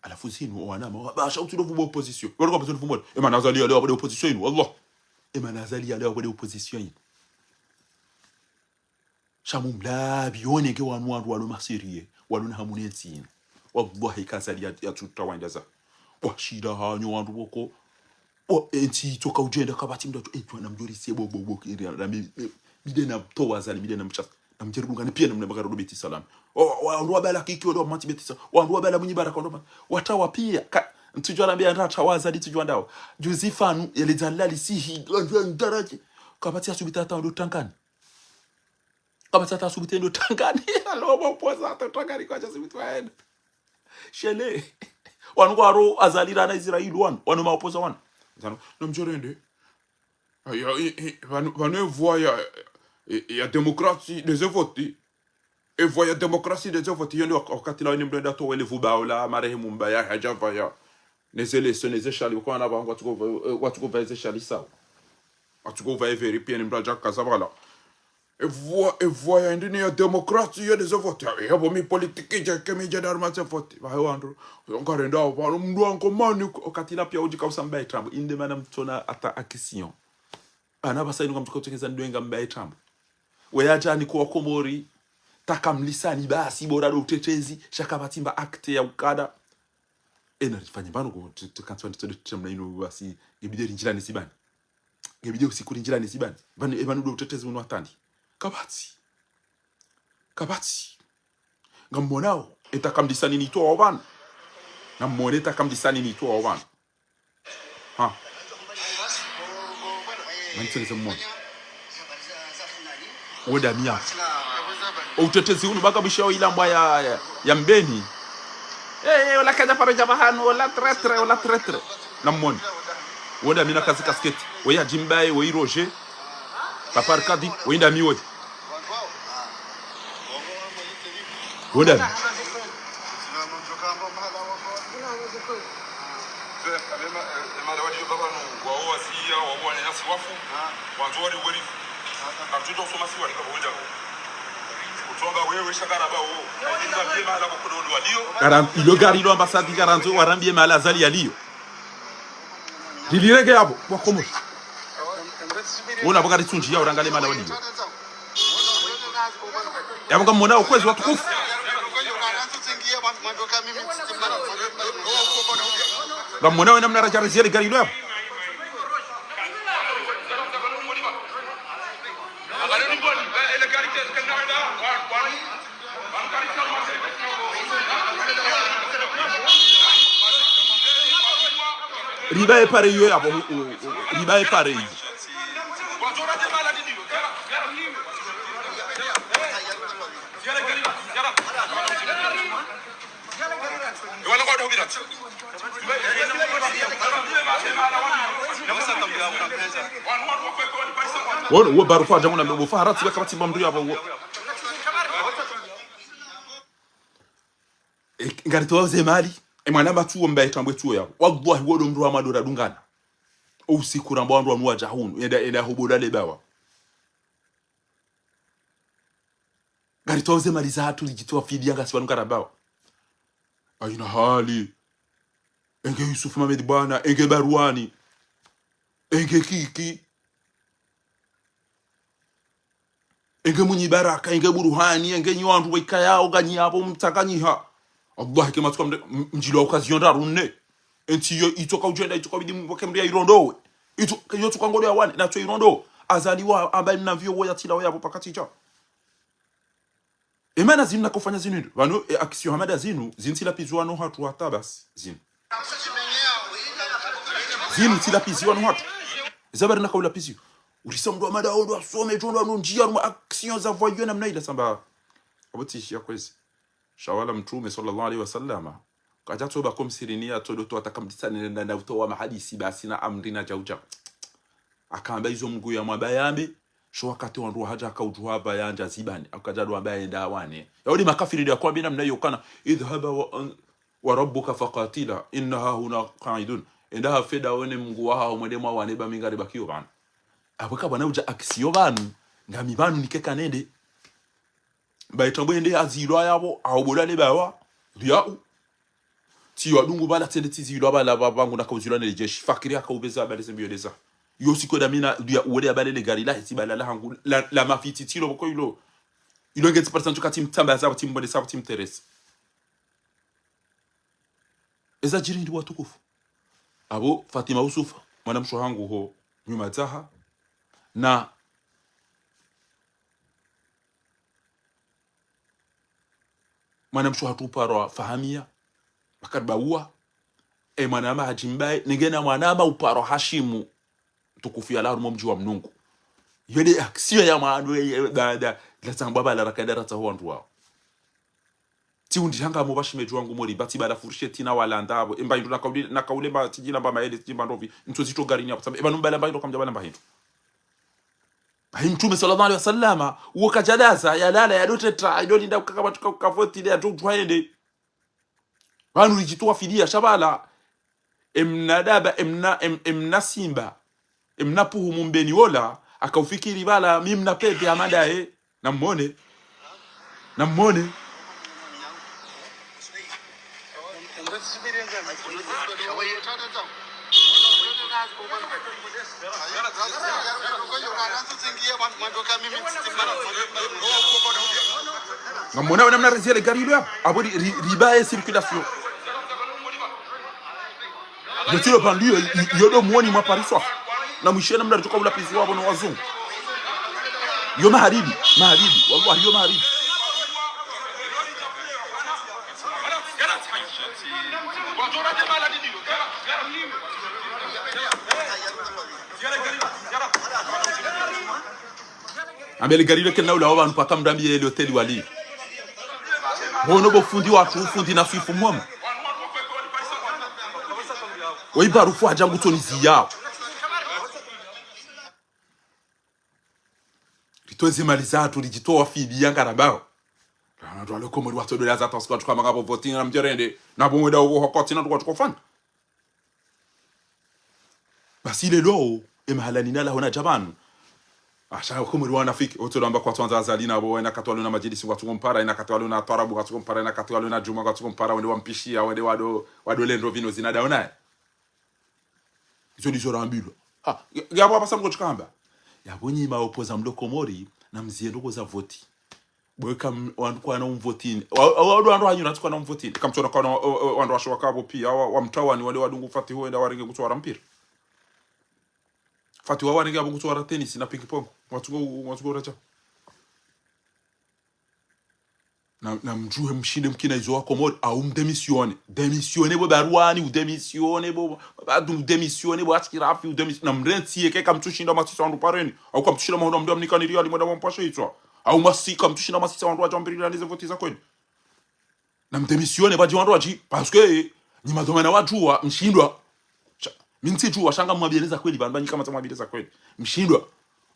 Halafu zinu, owanama, wa, ba, sha utsi ndo vumba opposition. Walo kwa opposition vumba. Emana Azali ya leo apvo nde opposition inu, wallah. Emana Azali ya leo apvo nde opposition inu. Sha mumlapvi, one nge wanu wandru walo masérieux, walo na hamu ne ntsi inu. Wallahi ka Azali ya, ya tsuta wandza za. Washinda hanyo wandru woko. Wa, entsi itsoka udjenda kapvatsi mndru atso, entsi wana mdjori se bo, bo, bo, kiri, na mi, mi, mi nde namtowa Azali, mi nde namshasa. Na mdjeri dungani pia na mna magaro do Beit Salam. O, wa, wandru wabala Kiki, wandru wamantsi Beit Salam. Wandru wabala Mwinyi Baraka, wandru wama-, watawa pia. Ka, ntsudjwa nambe anda atawa Azali, ntsudjwa ndawo. Juzi pvanu, yele dzalali sihi, wandru wa ndaraji. Kapvatsi asubita hata ndo tangani. Kapvatsi hata asubite ndo tangani. Alo, maopposant hata tangani kwadja subuti waende. Shele. Wanu kwaro Azali rana Israel wanu. Wanu maopposant wanu. Zanu, na mdjorende. Ya, i, i, pvanu, pvanu e voie ya, ya, ya démocratie des votes. E voie ya démocratie des votes, yo nde wak-, wakati la wene mdru enda towa ele vumba ola, marehemu Mbaye hadja pvaya. Neze leso, neze shali, kwa na pvangu, watsuko pva, eh, watsuko pva eze shali sawa. Watsuko pva everi pia ni mdru adja kaza pvala. E voie, e voie ya ndini ya démocratie, ya des votes. Ya, ya bo mi politique, dja ke mi dja darma ze votes. Pvahe wandru, yo ngarenda, pvanu mdru wangu mani, wakati la pia udjika usa Mbaye Trump. Inde mana mtsona hata action. Ana pvasa inu kamtsuka utsengeza ndwenga Mbaye Trump. Weya djani kwa Komori, taka mlisani basi, bora ndo utetezi, sha kapvatsi mba acte ya ukada. Ena rifanye pvanu ko, t-, t-, kantswa nditso de tsamna inu basi, ngebidi rinjilane zibani. Ngebidi usiku rinjilane zibani. Pvanu, e pvanu ndo utetezi unu atandi. Kapvatsi. Kapvatsi. Ngammonao, e taka mlisani nitowa opvanu. Ngamone e taka mlisani nitowa opvanu. Ha. Manitseneze mmone. Wenda miya. O utetezi unu baka mwisho ilambwa ya, ya, ya Mbeni. Eh, eh, ola kadja paro dja pvahanu, ola traître, ola traître. Na mmone. Wenda mina kazi kasketi. Weya Jimbaye, weyi Roger. Papa Arkadi, wenda miwe. Wenda mi. Karan-, ilo gari lo ambassade ngarandzo warambie mahala Azali yaliyo. Lilirenge yapvo, wa Komori. Wona pvo karitsunji ya urangale mahala waliyo. Yapvo ngammonao kwezi watukufu. Ngammonao namna radja reziere gari lo yapvo. Riba e pare iyo yapvo, u, u, u, riba e pare iyo. Wono, wo barufu adja nguna mbo fahara tsi bakaba tsi mba mndru yapvo wo. E, ngaritowa ze mali. E mwana matsuo mba etambwe tsuo yapvo. Wallahi, wo ndo mndru wa madora dungana. O usiku ramba wandru wanu wadja hunu. Enda, enda hobola le bawa. Ngaritowa ze mali zahatru ridjitowa fidiya ngasi wanu ngarabawa. Ayina hali. Enge Yusuf Mohamed bwana, enge Barwani. Enge Kiki. Enge Mwinyi Baraka, enge Buruhani, enge nyi wandru waikayao, nganyi yapvo mtsakanyiha. Allah, ke matsuka mde, m-, mdjilo occasion ndraru nne. Entsi yo, itsoka udjenda, itsoka bidi mboke mde ya irondowe. Itso, ke yo tsuka ngolo ya wane, natso irondowe. Azali wa, amba mna vio wo ya tila wo yapvo pakati dja. E mana zinu nakofanya zinu ndo. Pvanu, e action hama nda zinu, zinu tsi lapviziwa no hatru hata basi, zinu. Zinu tsi lapviziwa no hatru. Eza bari nakaulapviziwa. Urisa mndru hama nda ondo asome, djo ndo ano ndjia, harumwa action za voyou namna ila samba. Apvo tsi shiya kwezi. Sha wala Mtrume, swallallahu alayhi wa sallama. Kadja tsoba ko msirini ya tsodo to ataka mdisani na, na utowa mahadisi basi na amri na djau djau. Akamba izo Mngu ya mwamba yambe, sho wakati wandru wahadja haka udjuha pva yandja zibani, akadja ndo wamba yenda wane. Yaudi makafiri nde yakwambi namna iyo kana, idhhaba wa, wa rabbuka faqatila, inna hahuna qa'idun. Enda hafe ndawe ne Mngu wahaho mwende mwawane ba mi ngaribakiyo pvanu. Apvo ka bwana udja action pvanu, ngami pvanu nike kanende. Ba itambwe ende hazilwa yapvo, ahobola le bawa, Dhiyau. Tsi yo adungu pvala tsende tsi zilwa pvala pva-, pvangu nakauzilwa ne le jeshi. Fakiri hakaubeza habari ze mbiyo ndeza. Yo siku eda mina, Dhiyau wele habari le gari lahe tsi pvala lahangu, la, la mafitsi tsi lo pvoko ilo. Ilo nge tsi parisa ntsu katsi mtamba za pvo tsi mbonesa pvo tsi mteresi. Eza djiri ndi watukufu. Apvo Fatima Usufa, mwana mshe hangu ho nyuma dzaha, na mwana mshe hatru uparwa Fahamia, Bakari Baua, e mwana ama Hadji Mbaye, nenge na mwana ama uparwa Hashimu, tukufu ya la harumwa mdji wa Mnungu. Yo nde action ya mwana, e, e, da, da, la tsambwa pvala rakaenda ratsaho wandru wao. Tsi undi hanga mo pva shimedji wangu mori, ba tsi pvala fourchette na walanda apvo. Emba hindru nakauli-, nakaule mba tsidjila mba maele, tsidjila mba ndrovi, ntso zitso garini apvo. Tsambe, eba numbala mba hindru kamdja pvala mba hindru. Bahi Mtrume swallallahu alayhi wa sallama, uwo kadjadaza, yalala, yadoteta, yadolinda ukaka wandru ka, kavoti, ile yadjo udjuha yende. Pvanu ridjitowa fidiya, sha pvala. Emna daba, emna, em-, emna simba. Emna puhu mumbeni wola, akaufikiri pvala, mi mna pepe hama ndaye. Namwone. Namwone. Ngamwona wena mna reziele gari ilo ya. Apvo ri, ri, ribaye circulation. Yo tsi lo pvandu yo, i-, yo ndo mwoni mwa Paris wa. Na mwishe namna ritsoka ulapviziwa pvo no wazungu. Yo maharibi, maharibi, wallahi yo maharibi. Ambe le gari le kena ula wa pvanu paka mrambi ye le hôtel wali. Mwono bo fundi watru, fundi na swifu mwamu. Wo ibarufu hadja ngutsoni ziyao. Ritowe ze mali zahatru, ridjitowa fidiya ngarabao. Rana twale Komori watsodola za tasuka tuka manga pvo voting na mdjerende. Na pvo mwenda uko hokoti na tuka tukofanya. Basi lelo, e mahala nina la hona dja pvanu. Asha Komori wanafiki, otso lamba kwatsu wandza Azali na pvo, wena katwalo na madjilisi kwatsu kompara, wena katwalo na twarabu kwatsu kompara, wena katwalo na djuma kwatsu kompara, wende wampishiya, wende wado, wado lendo pvino zina daonaye. Izo ndizo rambilwa. Ha, ya, yapvo apvasa mko tsikamba. Yapvo nyi ma opposant mlo Komori, na mziye ndoko za voti. Bwe kam-, wandru kwana umvotini. Wa, wa, wandru, wandru hanyu natsi kwana umvotini. Kamtsona kwana, o, o, wandru washo wakapvo piya, wa, wa mtawani, wale wadungu Fatihu, wenda warenge kutsuwara mpira. Fatihu warenge apvo kutsuwara tennis na ping pong. Watsuko, watsuko racha. Na, na mdjuhe mshinde mkina izo wa Komori, au mdémissionner. Démissionner bo Barwani, udémissionner bo, badu udémissionner bo Ashirafi, udémissionner. Na mrentsi yeke kamtsushinda masisa wandru pareni. Au kamtsushinda mahundra mdru amnikani riyali mwenda mwampashe itswa. Au masika kamtsushinda masisa wandru wadja wambirira nize voti za kwenu. Na mdémissionner badji wandru wadji. Parce que, Nyi madhwamana wadjuwa, mshindwa. Sha, mi ntsidjuwa, sha ngamwambiye za kweli, pvanu pvanyika matsa mwambiye za kweli. Mshindwa.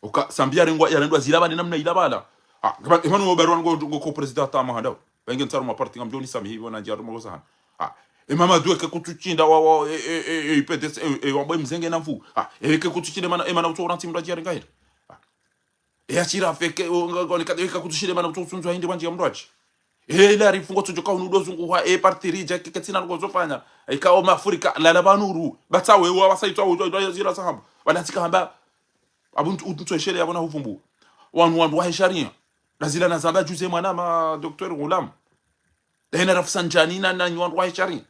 Uka, Sambi yarengwa, yarendwa zila pvale namna ila pvala. Ah, ngapva, emanu wo barua ngo, ngo ko président hata mahandao. Pvenge ntsaru maparti ngamdjo nisamihi, pvo nandjia rumo zahana. Ah, e Mamadou eke kutsushinda wa, wa, e, e, e, e, P D C, e, e, wambwe mzenge na mvu. Ah, eke kutsushinda mana, emana utso uranti mndru adjiyarenga hira. Ah, e Achirafi eke, o, nga, nga, eka, eka kutsushinda mana utso usunzwa hindri wandjia mndru adji. E, ila rifungo tsudjoka unu do zunguha, e, parti ridja, ke, ke tsina ngozofanya. Eka o Mafrika, lala pvanu ru. Batsa we, wa, wasa itwa, utwa, utwa, zila sahabu. Wala tsika hamba, abu ntsu, ntsu eshele ya bona huvumbu. Wanu, wandru wa hesharia. Lazila na zamba juze mwana ma docteur Ghulam. Dahena rafu sanjani na, na nyi wandru wa hesharia.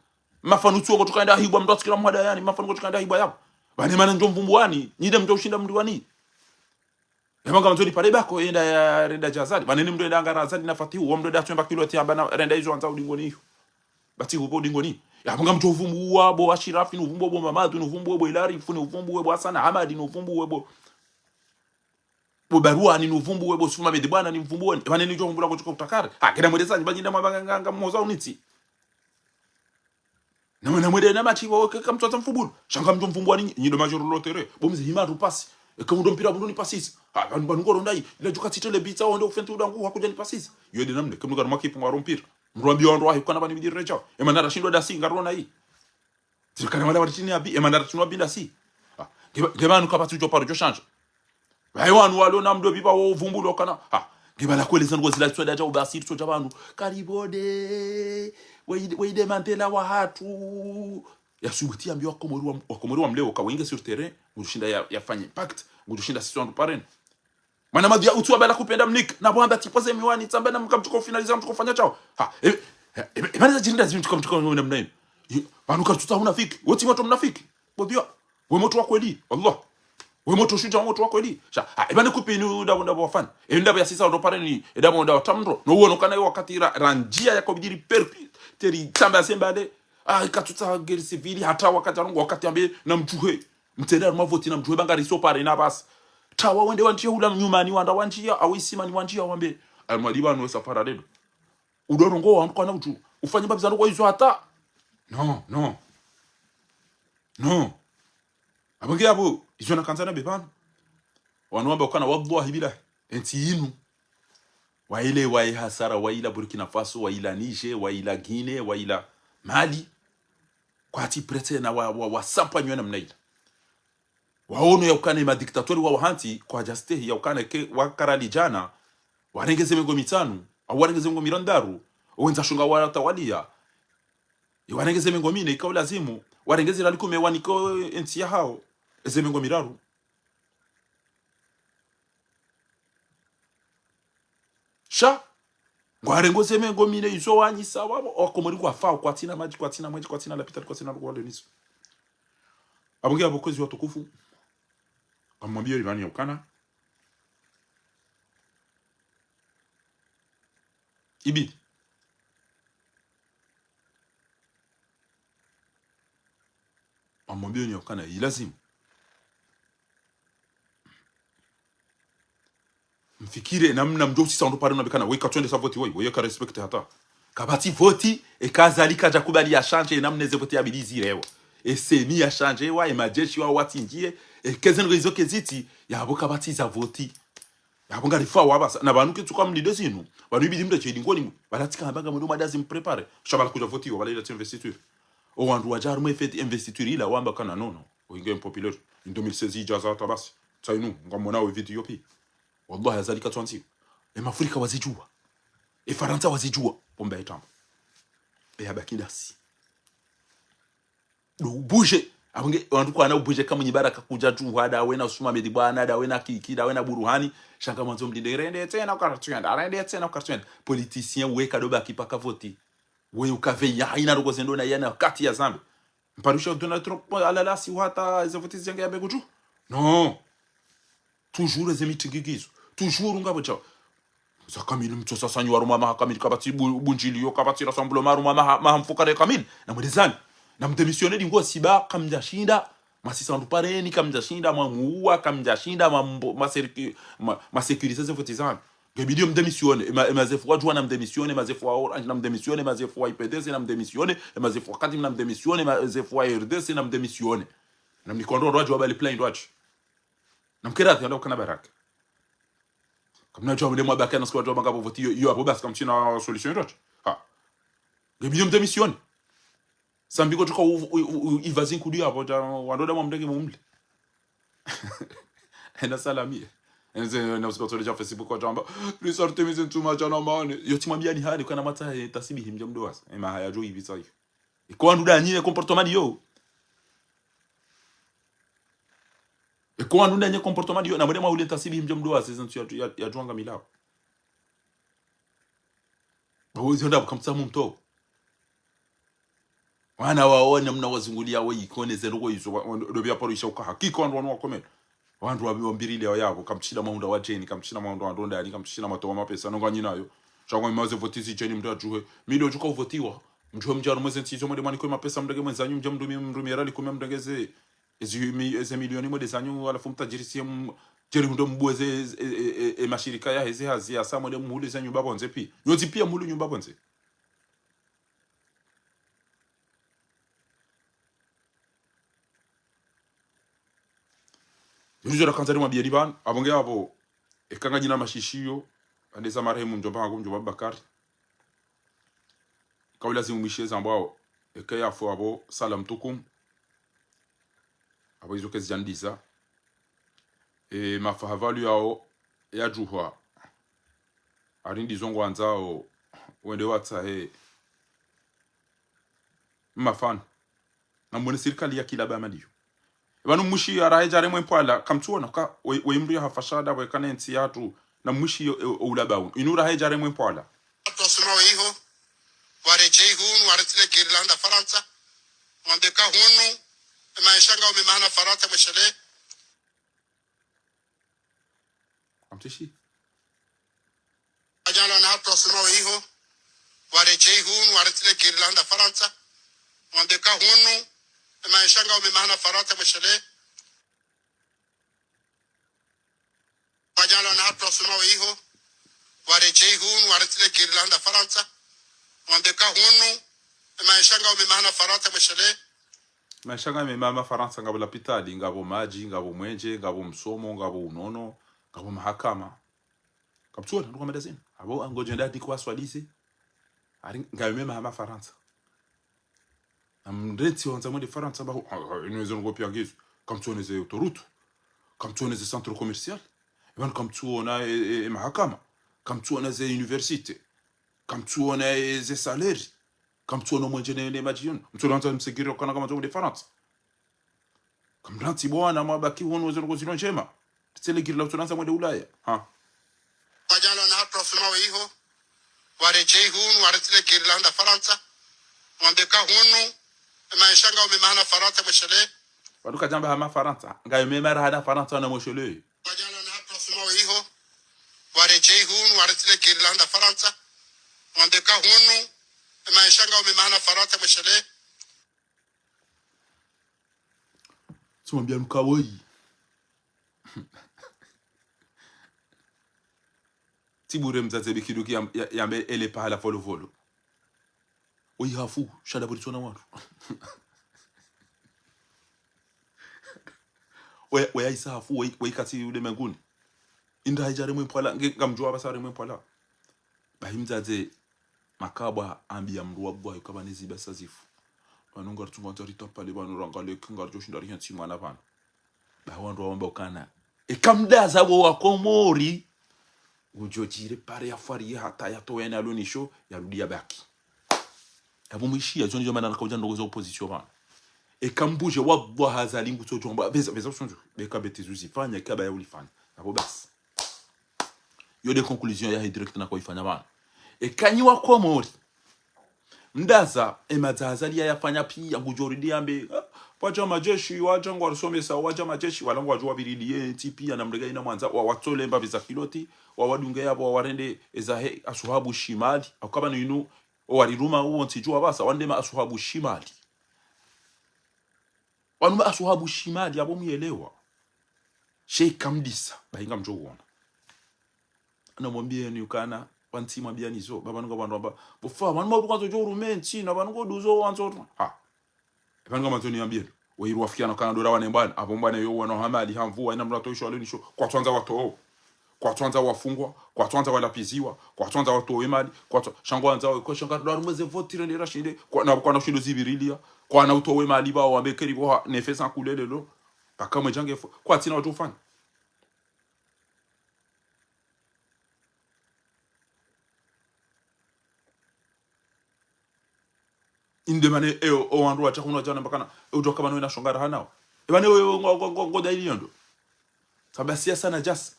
Mafanu tsuo ngo tukaenda hibwa mndru atsikila mwada yani, mafanu ngo tukaenda hibwa yapvo. Pvane mana ndjo mvumbuwani, nyi de mndjo ushinda mndru wani. Yapvo ngamdjo ni pare bako, enda ya renda dja Azali. Pvane ni mndru enda angara Azali na Fatihu, wo mndru enda atwemba kilo ati amba na renda izo andza udingoni iyo. Batsi hupo udingoni. Yapvo ngamdjo uvumbuwa bo Achirafi, ni uvumbuwe bo Mamadou, ni uvumbuwe bo Ilarifu, ni uvumbuwe bo Hassan Hamadi, ni uvumbuwe bo, bo Barwani, ni uvumbuwe bo Sifuma Medi Bwana, ni mvumbuwe. Pvane ni djo vumbula ngo tsuka utakare. Ha, kena mwede sanyi, pvanyinda mwamba nga, nga, nga mwoza unitsi. Na mwana mwede na machivo, ke, kamtsotsa mfubulu. Sha ngamdjo mvumbuwa ni, nyi do majoro lotere. Bo mze hima tu pasi. Eke mndru mpira mndru ni pasisi. Ha, pvanu, pvanu ngoro ndayi. Ila djuka tsitele bitsa, wonde ufenti udangu, wakudja ni pasisi. Yo de namne, ke mndru kanu makipu ngaro mpira. Mndru ambiwa wandru wahi, kana pvani bidi reja. Emana rashindwa dasi, ngaro na yi. Zikana wala wali chini abi, emana rashindwa binda si. Ha, ngeba, ngeba nuka patu djo paro djo shanja. Pvaye wanu walo na mdo biba wo vumbulo kana. Ha, ngeba la kwele zango zila tsoda dja ubasi, tsoda pvanu. Karibode, weyi, weyi de Mandela wahatru. Ya subuti yambiwa Wakomori wa, Wakomori wa mleo, ka wenge sur terrain, ngudjoshinda ya, yafanye impact, ngudjoshinda sisi wandru pareni. Mwana madhia utsi wamba la kupenda mnike, na pvo hamba tsi poze miwani, tsamba na mka mtsuko finaliza mtsuko fanya shao. Ha, e, e, e, e, mana za djirinda zimi mtsuko mtsuko namna inu. Yi, pvanu katsutsa unafiki, wo tsi motro mnafiki. Bo dhia, we motro wa kweli, wallah. We motro shudja, we motro wa kweli. Sha, ha, e pvane kupi inu ndapvo ndapvo wafanya. E ndapvo ya sisa ndo pareni, e ndapvo ndapvo tamndro. No uono kana wakati ra, randjia ya kobidiri perpétuer, tsamba ya sembale. Ah, katsutsa guerre civile, hata wakati arongo, wakati ambe na mdjuhe. Mtsende harumwa voti na mdjuhe ba ngariso pare na basi. Tawa wende wandjia hula nyumani wanda wandjia, awe isimani wandjia wambe. Almadi pvanu we safara lelo. Udorongo wandru kwana udju. Ufanye mbapvi zandru kwa izo hata. No, no. No. Apvo nge apvo, izo nakandza na be pvanu. Wanu wamba ukana wallahi billahi. Entsi inu. Waile, waye hasara, waila Burkina Faso, waila Niger, waila Guinée, waila Mali. Kwatsi prete na wa, wa, wasampanywa namna ila. Waono ya ukana emadiktatori wa wahantsi, kwadjastehi ya ukana ke wakarali djana, warenge ze mengo mitsanu, au warenge ze mengo mirandaru, owendza shunga watawalia, iwarenge ze mengo mine, ikao lazimu, warenge ze rali kume waniko entsi yahao, eze mengo miraru. Sha, ngwarengo ze mengo mine izo wanyisa wapvo, Wakomori ngwafao, kwatsina madji, kwatsina mwenje, kwatsina lapitali, kwatsina lukwalo nizo. Apvo nge apvo kwezi watukufu, ngamwambiyo ripvani ya ukana. Ibidi. Ngamwambiyo ni ya ukana, ilazimu. Mfikire namna mdjo usisa wandru pare na bikana, we katswende sa voti woyi, we ka respecte hata. Kapvatsi voti, eka Azali kadja kubali ya shanje, namna eze voti ya bidi zirewa. E seni ya shanje wa, e madjeshi wa watsindjie, e keze ndrongo izo kezitsi, yapvo kapvatsi za voti. Yapvo ngarifao wapvasa, na pvanu ketsuka mlide zinu, pvanu ibidi mndru tshedi ngoni, pvala tsika hamba nga mwendo madazi mprépare, sha pvala kudja voti yo, pvala ila tsi investiture. O wandru wadja harumwa e fête investiture ila wamba kana nono. Oinge impopulaire. In deux mille seize idja za hata basi. Tsainu, ngamwona we vidéo pi. Wallahi, Azali katswandziwa. E Mafrika wazidjuwa. E Farantsa wazidjuwa. Pombe ya itamba. E yabaki ndasi. Ndo ubuje. Apvo nge, wandru kwana ubuje kamwe nyi baraka kudja djuwa, da wena Suma Medi Bwana, da wena Kiki, da wena Buruhani. Sha ngamwandzo mlinde, rende tsena ukartsuenda, rende tsena ukartsuenda. Politicien weka ndo baki paka voti. We ukaveya, haina ndrongo zendo na yana kati ya zambe. Mparisha Donald Trump, alalasi hata eze voti zenge ya begu dju. Non. Toujours eze mitingigizo. Toujours ngapvo djao. Za kamili mtsosa sanyi harumwa maha kamili kapvatsi bu-, bundjiliyo, kapvatsi rassemblement harumwa maha, maha mfukare kamili. Na mwelezani. Na mdémissionner dingo siba kamdjashinda. Mwasisa wandru pareni kamdjashinda, mwamuwa kamdjashinda, mwambo-, mwaserki-, mwa-, mwasécuriser ze voti zanyu. Ngebidi mdémissionner. Ema, ema zefu wa Juwa namdémissionner, ema zefu wa Orange namdémissionner, ema zefu wa I P D C namdémissionner, ema zefu wa Kadim namdémissionner, ema zefu wa R D C namdémissionner. Namnike wandru wa Juwa bali plein ndrwadji. Namkere ati wandru wakana baraka. Kamna Juwa mle mwabaki na siku wandru wabanga pvo voti yo, yo apvo basi kamtsina solution ndrwadji. Ha. Ngebidi mdémissionner. Sambi ko tuka u, u, u, u, ivazi nkudi apvo, ja, wandru da mwamdenge mumle. Ena salami. Enze, na usika tsole ja Facebook kwa jamba, "Risartimize ntuma jana mane." Yo tsimwambia ni hali, kana mata, eh, tasibihi mdja mdrowasa. Ema haya jo ivisa yo. Iko wandru da nye comportement yo. Iko wandru da nye comportement yo. Na mwende mwaule tasibihi mdja mdrowasa, eza ntsu ya, ya, ya juanga milao. Bawo izo nda kamtsamu mto. Wana wawo namna wazungulia we ikone ze ndrongoo izo, wa, wa, ndo pvia paro isha uka hakika wandru wanu wakomela. Wandru wa, wambirilia yapvo, kamtsina maunda wa jeni, kamtsina maunda wa ndondani, kamtsina matowa mapesa, nonga nyinayo. Shangwa imaze voti zi jeni mndru ajuhe. Milioni juka uvotiwa. Mjuhe mdjaru mweze ntsi izo mwende mwanike mapesa mndrenge mwenzanyu, mdja mndrumie, mndrumie rali kume mndrenge ze, ezi mi, eze milioni mwende zanyu, halafu mtajirisiye m, jeri mndru mbwe ze, e, e, e, e, mashirika ya heze hazi ya sa mwende mhule ze nyumba pvondze pi. Nyozi pia mhule nyumba pvondze. Nizo rakandza rimwambie ni pvanu, apvo nge apvo, eka nganyina mashishiyo, hande za marehemu mdjomba hangu, mdjomba Bakari. Kaula zimwishiye zambwao, eka yafu apvo, salam tukum. Apvo izo kezi jandiza. E, mafaha pvalu yao, ya juhwa. Ari ndizo ngwandzao, wende watsahe. Mafano. Na mwone sirikali ya kila ba maliyo. Pvanu mwishi ya rahe jare mwe mpwala, kamtsuona ka, we, we mndru ya hafashada, we kane ntsi yatru, na mwishi yo, e, o ulaba unu. Inu rahe jare mwe mpwala. Watu wasoma we iho, wareje ihunu, waretsile giri la handa Farantsa, wambeka hunu, e maesha ngao mema hana Farantsa mweshele. Amtishi. Ajala na hatu wasoma we iho, wareje ihunu, waretsile giri la handa Farantsa, wambeka hunu, e maesha ngao mema hana Farantsa mweshele. Ajala na hatu wasoma we iho, wareje ihunu, waretsile giri la handa Farantsa, wambeka hunu, e maesha ngao mema hana Farantsa mweshele. Maesha ngao mema hama Farantsa, ngapvo lapitali, ngapvo madji, ngapvo mwenje, ngapvo msomo, ngapvo unono, ngapvo mahakama. Kamtsuona, nduka madazini. Apvo, angodjo nda diko aswalise. Ari, ngayo mema hama Farantsa. Na mrentsi wandza mwende Farantsa, ba, ha, ha, inu ezo ndrongoo pia ngizo. Kamtsuona ze autoroute. Kamtsuona ze centre commercial. Epvanu kamtsuona, e, e, e mahakama. Kamtsuona ze université. Kamtsuona, e, ze salaire. Kamtsuona mwenje ne, ne madji yonu. Mtsuona wandza msegiri okana kamtsuona mwende Farantsa. Kamrantsi bwana mwabaki hunu weze ndrongoo zilo ndjema. Ritsile giri la utsuona handa mwende Ulaya. Ha. Ajala na hatu wasoma we iho, wareje ihunu, waretsile giri la handa Farantsa, wambeka hunu, e maesha ngao mema hana Farantsa mweshele. Wandru kajamba hama Farantsa, ngayo mema ra hana Farantsa na mweshele. Ajala na hatu wasoma we iho, wareje ihunu, waretsile giri la handa Farantsa, wambeka hunu, e maesha ngao mema hana Farantsa mweshele. Tsimwambia nuka woyi. Tsibure mdzadze bikiduki ya, ya, yambe ele pahala volovolo. Woyi hafu, shada buri tsona wandru. Woyi, woyi isa hafu, woyi, woyi katsi ulemenguni. Inda haija remwe mpwala, nge, ngamdjuwa basa remwe mpwala. Bahi mdzadze, makabwa ambia mndru wa bwa yukaba ne ziba sa zifu. Pvanu ngaritsunga ndza ritapale pvanu rangaleke ngaridjo shinda rihe ntsi mwana pvanu. Bahi wandru wawamba ukana. Eka mdaza wo wa Komori. Udjo djire pare ya fwari ye hata ya towe na lunisho ya rudi ya baki. Apvo mwishiya, zo ndizo mana nakaudja ndrongoo za opposition pvanu. Eka mbudje wa bwa haza lingu tso djomba. Beza, beza usundju. Beka bete zuzifanya, eka ba ya ulifanya. Apvo basi. Yo nde conclusion yahe direct nakoifanya pvanu. Eka nyi wa Komori. Mdaza, e madza Azali ya yafanya pia, ngudjo ridi yambe, ah, wadja majeshi, wadja ngwarisomesa, wadja majeshi, wala ngwadjo wabiridi ye ntsi pia, na mrega ina mwandza, wa watsole mbapvi za kiloti, wa wadunge yapvo, wa warende, eza he, asuhabu shimali, akaba no inu, o wariruma uwo ntsi djuwa basa, wandema asuhabu shimali. Wanu ma asuhabu shimali, apvo muyelewa. Sheikh Kamdisa, bahi ngamdjo uona. namwambieni ukana, pvanu tsimwambiani zo, ba pvanu ngapvo wandru wamba, bo fundi, pvanu maudu kwandzo djo urume ntsi, na pvanu ngoduzo wandzo tu. Ha. Pvanu ngamwandzo niambieni. Weyi ruwafikiana ukana ndo ra wane mbwana, apvo mbwana yo wana hamali, hamvu, wayina mndru atoisho, wale nisho, kwatswandza watowe. Kwatswandza wafungwa, kwatswandza walapviziwa, kwatswandza watowe mali, kwatswa-, sha ngwandzao, kwa sha ngari ndo warumwe ze voti rende rashinde, kwa na, kwana ushindo zivirilia, kwana utowe mali pvao wambe keri pvo ha, nefesa kulelelo, paka mwe djange fo, kwatsina watru ufanya. Inde mane, e, o, o wandru watsha hunu wadjana mbakana, e, udjo kama no wena shonga raha nao. E, mane, o, o, ngo, ngo, ngo, ngo dalili yondo. Saba siasa na jasi.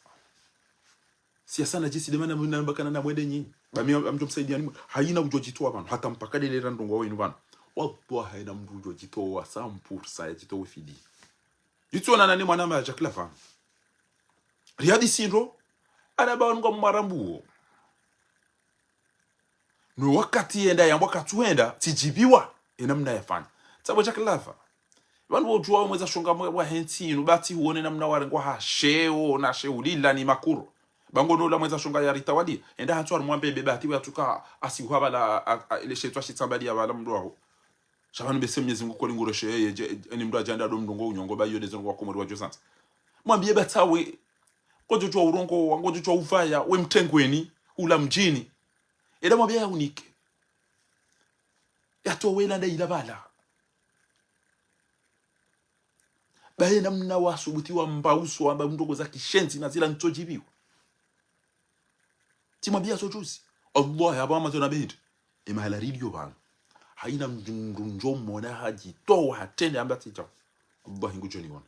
Siasa na jisi, inde mana mna mbakana na mwende nyinyi. Ba mi, amdjo msaidiani mwe. Hayina udjo djitowa pvanu. Hata mpaka ndele ra ndrongo wenu pvanu. Wallahi, hayina mndru udjo djitowa, cent pour cent ya djitowe fidi. Yitso na nani mwana ma Jack Lava. Riyadi sindro, ana ba wanu ngwa mwarambuo. No wakati yenda yambwa katsuhenda, tsidjibiwa, ena mna yafanya. Tsabo Jack Lava. Pvanu wodjuwa wamweza shonga mwe wa hentsi, inu bati huone namna warengwa ha sheo, na sheo lila ni makuru. Ba ngo no ula mweza shonga ya ritawali, enda hatsu harimwa mbebe bati wa tuka asi huwa pvala, a, a, ile shetwa shitsambali ya pvala mndru waho. Sha pvanu bese Mwenyezi Mungu koli nguro sheye, je, eni mndru adjanda ndo mndru ngo unyongo, ba iyo ndezo ngo wakomori wadjo santsa. Mwambiye ba tsawe, ngodjo djuwa urongowa, ngodjo djuwa uvaya, we mtrengweni, ula mdjini. Eda mwambiye ya unike. Yatowe landa ila pvala. Baye namna wasubuti wamba uso, wamba ndrongo za kishenzi na zila ntsodjibiwa. Tsimwambiya so juzi. Allah, apvo amazona bendi. Emahala rilio pvanu. Hayina mndru ndjo mona hadjitowa hatrende amba tsidja. Allah, ngudjo niwona.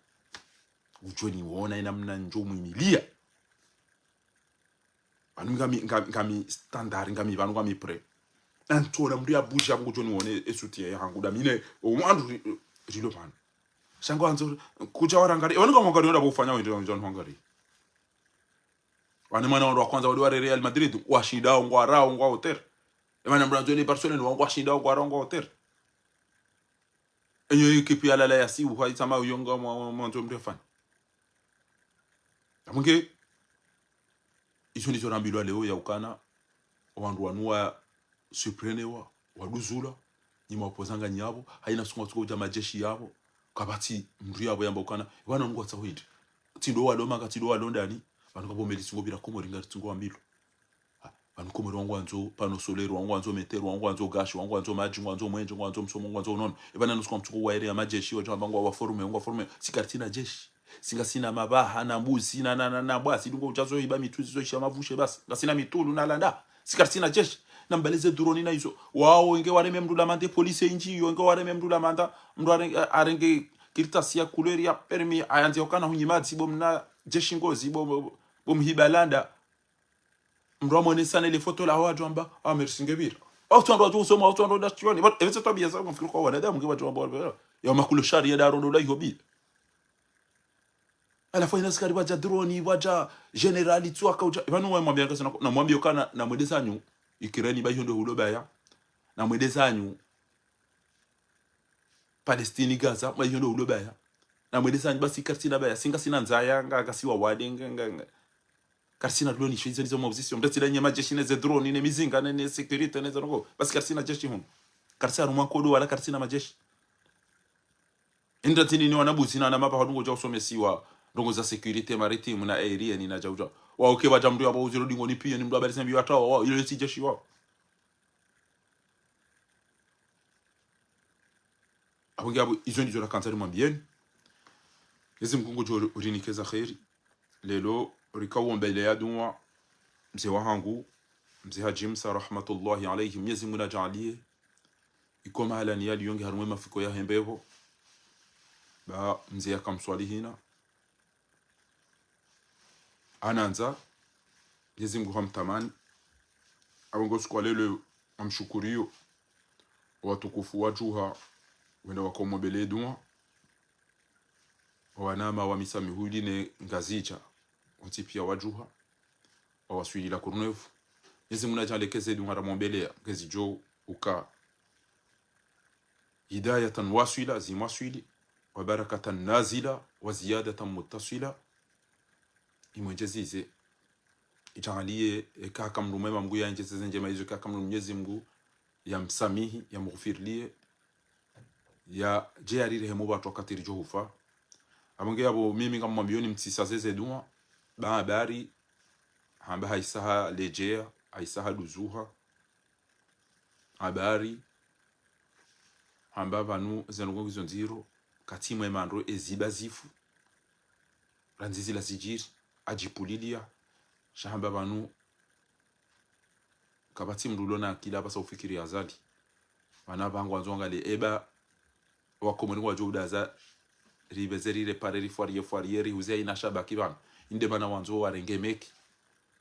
Ngudjo niwona ena mna ndjo mwimiliya. Pvanu ngami, ngami, ngami standard, ngami pvanu ngami prêt. Antsona mndru ya bouge apvo ngudjo niwone e soutien ya hangu damine, o wandru ri-, rilo pvanu. Sha ngwandzo, kudja warangari, e pvanu ngamwangari wenda pvo ufanya wende, wende wangari. Wane mwana wandru wa kwandza wali ware Real Madrid, washindao ngwarao ngwa hotel. E mana mndru andzo ile Barcelona, wangwashindao ngwarao ngwa hotel. Enyo ekipi ya lala ya siu, hwa itsama uyonga mwa, mwa, mwandzo mndru yafanya. Amwenge, izo ndizo rambilwa leo ya ukana, wandru wanu wa surprendre wa, waduzula, nyima wapozanga nyapvo, hayina sunga tsuko uja majeshi yapvo, kapvatsi mndru yapvo yamba ukana, wana nungu watsa hwindi. Tsindo waloma, katsindo walondani, pvanu kapvo meli tsungo pvira Komori ngari tsungo wambilwa. Ha, pvanu Komori wangwandzo, panneau solaire, wangwandzo métro, wangwandzo gaz, wangwandzo madji, wangwandzo mwenje, wangwandzo msomo, wangwandzo unono. E pvanu nusuka mtsuko wa ere ya majeshi, wadjo wamba ngwa waforme, ngwa waforme. Si karitsina jeshi. Si ngasina mabaha, na mbuzi, na, na, na, na bwasi, dungo udjazo iba mitru zizo isha mavushe basi. Ngasina mitulu, na landa. Si karitsina jeshi. Na mbaleze drone na izo. Wao, inge wareme mndru la mande police inji, yo, inge wareme mndru la manda, mndru arenge, arenge kartasi ya couleur ya permis, ayandze ukana hunyi madzi, bo mna jeshi ngozi, bo, bo, bo mhiba landa. Mndru amwonesa ne le foto la wadjo amba, ah, merci nge pvira. Au tsu wandru wadjo usoma, au tsu wandru ndashioni. Ba, epvetse twabiya za, mfikiri kwa wanadamu, nge wadjo amba, ya makulo shari ya darondo la iho bi. Halafu ina askari wadja drone, wadja generali, tsu waka udja. Pvanu wamwambia kasi na, namwambia ukana, namwedezanyu, Ukraine, ba iho ndo hulo baya. Namwedezanyu, Palestine, Gaza, ba iho ndo hulo baya. Namwedezanyu, basi karitsina baya, si ngasina ndzaya, nga, ngasi wawade, nga, nga, nga. Karitsina loni sho izo nizo mauzisio. Mdatsi la nye majeshi ne ze drone, ne mizinga, ne, ne sécurité, ne ze ndrongo. Basi karitsina jeshi hunu. Karitsina harumwa nkodo wala karitsina majeshi. Inda tini ni wana buzi na, na mapa hadungo dja usomesiwa. Ndrongo za sécurité maritime na aérienne na dja udja. Wa uke wadja mndru yapvo uziro dingo ni piye ni mndru habari sembi watawa, wa, ilo si jeshi wa. Apvo nge apvo, izo ndizo rakandza nimwambiyeni. Mwenyezi Mungu ngudjo urinike za kheri. Lelo, rika uombeleya dua, mze wahangu, mze Hadji Msa, rahmatullahi alayhi. Mwenyezi Mungu nadjaaliye. Iko mahala ni yaliyo nge harumwa ye mafikira yahe mbepvo. Ba mze yaka mswalihina. Hanandza, Mwenyezi Mungu hamtamani. Apvo ngo usiku wa lelo, hamshukuriyo. Watukufu wadjuha, wenda waka umombeleya dua. Wanama wa misa mihuli ne Ngazidja, wontsi piya wadjuha, wawaswili la Courneuve. Mwenyezi Mungu nadjaaliye ke ze dua ramombeleya, ngezidjo uka هداية واصلة, zimwaswili, وبركة نازلة, وزيادة متصلة. Imwendjezize. Itsangaliye, eka haka mndru mwema Mngu yaendjeze ze ndjema izo, eka haka mndru Mnyezi Mngu yamsamihi, yamghufirilie, yadje yarirehemu pvatsu wakati ridjo hufa. Apvo nge yapvo mimi ngamwambiyoni mtsisaze ze dua, ba habari, hamba haisa haledjeya, haisa haduzuha, habari, hamba pvanu ze ndrongoo ngizo ndziro, katsi mwema ndro eziba zifu, randzi zila zidjiri, adjipvulilia, sha hamba pvanu, kapvatsi mndru ulo na akili apvasa ufikiri Azali. Pvanu pvangu wandzo wangalie, eba, wakomori ngwadjo udaza, ripveze rirepare rifwariye fwariye, rihuze haina sha baki pvanu. Inde mana wandzo warenge meki,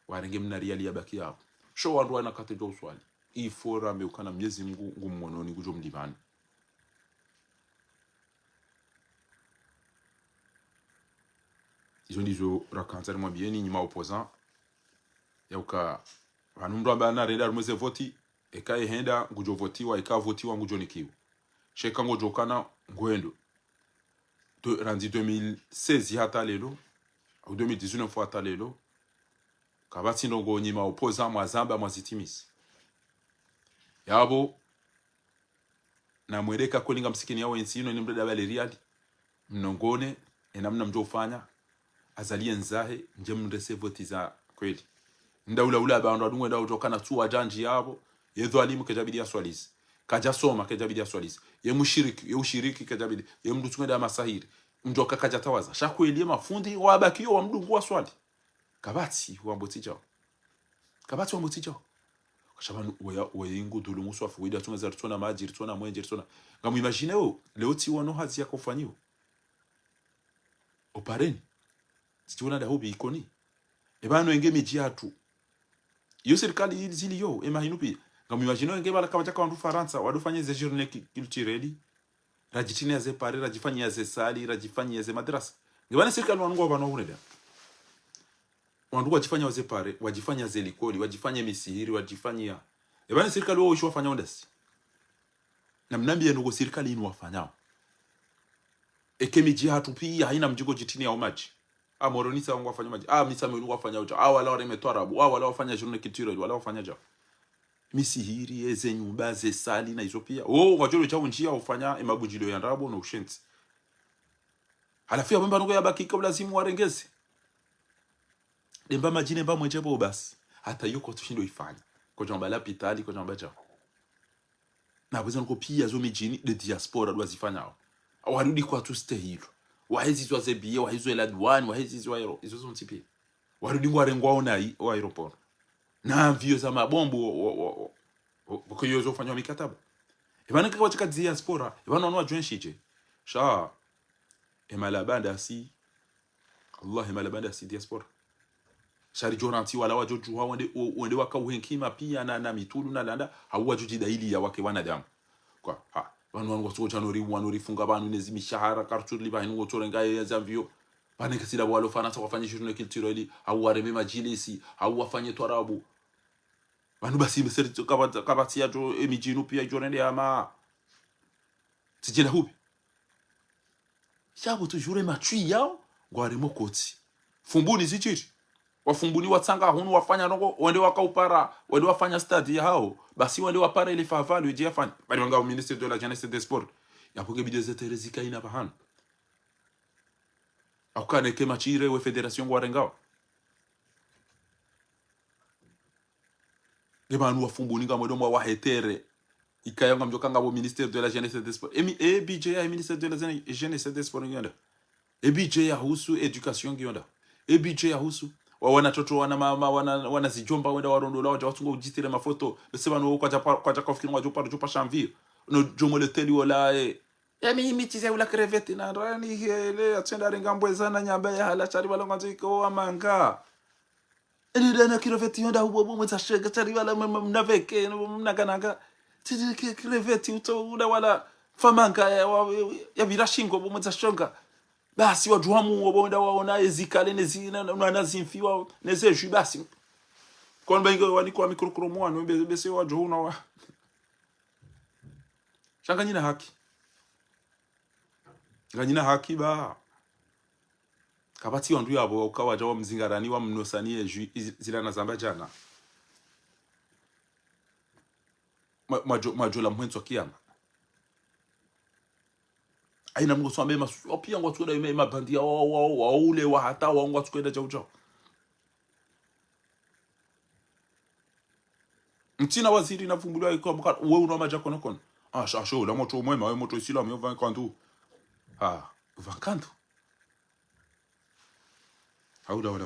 warenge mna riali ya baki yapvo. Sho wandru wana katedjo uswali. Ifo rambe ukana Mnyezi Mngu ngumwononi ngudjo mlipvani. Izo ndizo rakandza rimwambiyeni nyi ma opposants. Yauka, pvanu mndru amba narenda harumwa ze voti, eka yehenda ngudjo votiwa, eka votiwa ngudjo nikiwa. Sha eka ngodjo kana ngwendo. De, randzi deux mille seize hata lelo, au deux mille dix-neuf hata lelo, kapvatsi ndrongoo nyi ma opposants mwazamba mwazitimizi. Yapvo, na mweleka kweli ngamsikini yawo entsi inu, ene mndru daba le riali, mnongone, ena mna mdjo ufanya, Azali yendzahe, ndje mrese voti za kweli. Nda ula ula ba ndo adungwe nda udjo kana tsuwa djandji yapvo, ye dhwalimu kedjabidi yaswalize. Kadjasoma kedjabidi yaswalize. Ye mushiriki, ye ushiriki kedjabidi, ye mndru tsunge nda masahiri. Mdjo ka kadjatawaza. Sha kweli ye mafundi, wabakiyo wa mdungu waswali. Kapvatsi, wambo tsi djao. Kapvatsi wambo tsi djao. Kasha pvanu, weya, weyi ngu dhulumu swafu, wida tsunga za ritsona madji, ritsona mwenje, ritsona. Ngamu imagine yo, leo tsi wono hazi yaka ufanyiwa. Opareni. Tsi tsi wona nda hubi Ikoni. Eba no enge midji yatru. Yo sirikali ili zili yo, ema hinu pia. Ngamu imagine yo enge bala kapvadjaka wandru Farantsa, wadufanye ze journée ki-, culturelle. Radjitinia ze pare, radjifanyia ze salle, radjifanyia ze madrasa. Nge pvane sirikali wanu ngwao pvanu huneda. Wandru wadjifanyia ze pare, wadjifanyia ze likoli, wadjifanyia misihiri, wadjifanyia. Eba ne sirikali wo ishi wafanya ondasi. Na mnambiye ndrongoo sirikali inu wafanyao. Eke midji hatru pia haina mdji ngo djitinia omadji. A Moroni sa ngwafanya madji. A Mitsamihuli ngwafanya udja. A wala wareme twarabu. A wala wafanya journée culturelle. Wala wafanya dja. Misihiri, eze nyumba, ze salle na izo pia. Wo, ngwadjo lo dja undjia ufanya emabundjilio ya ndrabo no ushentsi. Halafu ya wemba ndrongoo yabaki ka ulazimu warengeze. Demba madji, demba mwenje pvo basi. Hata iyo kotsushindo ifanya. Kodjamba lapitali, kodjamba dja. Na pvweza ndrongoo pia zo midjini, de diaspora ndo wazifanyao. Warudi kwatsu stehilwa. Wahezizwa ze biye, wahezizwa ela duwani, wahezizwa ero, izo zontsi pia. Warudi ngwarengwao na i, o aéroport. Na avion za mabombo, wo, wo, wo, wo, wo, ko iyo zo ufanyao mikataba. Epvanu kaka watsika diaspora, epvanu wanu wadjwenshi dje. Sha, emalabanda si, Allah, emalabanda si diaspora. Sha ridjo rantsi wala wadjo djuha wende, o-, wende waka uhenkima pia na, na mitulu na landa, hau wadjo djidayili ya wake wanadamu. Kwa, ha, pvanu wanu ngwatso dja nori, wanu rifunga pvanu nezi mishahara, kartsu lipva hinu ngotsorenga ye za avion. Pvanu kesila walo Farantsa wafanye journée culturelle, hau wareme madjilisi, hau wafanye twarabu. Pvanu basi mbeseri kapva-, kapvatsi yadjo emidjinu pia idjo rende ama. Tsidjela hubi. Shapvo toujours ematswi yao, ngwaremo kotsi. Fumbuni zidjiri. Wafumbuni watsanga hunu wafanya ndrongoo, wende waka upara, wende wafanya stade yahao, basi wende wapara ile favali, wedje yafanya. Bali wanga o ministre de la jeunesse et des sports. Yapvo nge bidi ze terrain zika ina pvahanu. Akukane ke matshi ire we fédération ngwarengao. Nge pvanu wafumbuni ngamwedo mwa wahetere. Ikaya ngamdjo kanga pvo ministère de la jeunesse et des sports. Emi, e budget ya ministère de la jeunesse et des sports ngiyo nda. E budget yahusu éducation ngiyo nda. E budget yahusu. Wa wana toto, wana mama, wana, wana zidjomba, wenda warondolwa, wadja watsunga udjitire mafoto. Bese pvanu kwadja pa-, kwadja kafikiri ngwadjo paro djo pasha mvio. No djomo leteli wola, e. Emi imi tsi ze ula crevette na rani hele, atsenda renga mbweza na nyamba ya hala shari pvala ngwandzo iko wa manga. Eni dana crevette yonda hubo bo mwedza shonga, shari pvala mna, mna veke, mna kananga. Tsi, tsi, cre-, crevette utso uda wala famanga ya, wa, ya pvira shingo bo mwedza shonga. Basi wadjuhamu wo bo wenda waona ezikale nezi, na, na, na zimfi wa, neze jus basi. Kwa mba ingo wani kwa mikrokromo wanu, be-, bese wadjo una wa. Sha nganyina haki. Nganyina haki ba. Kapvatsi wandru yapvo ukawadja wamzingarani wamnosani yejwi, izi-, zila nazamba djana. Mwa-, mwadjo-, mwadjo la mhwendzo kiyama. Haina mngu swambe masu, opia ngwatsukwenda ime, imabandi ya wa, wa, wa, wa ule, wa hata, wa ngwatsukwenda djau djau. Ntsina waziri na pvumbulwa iko mkana, we una madja kono kono. Ah, sha, sha, ula motro mwema, we motro isilamu, yo vingt ans. Ah, vingt ans. Haula wala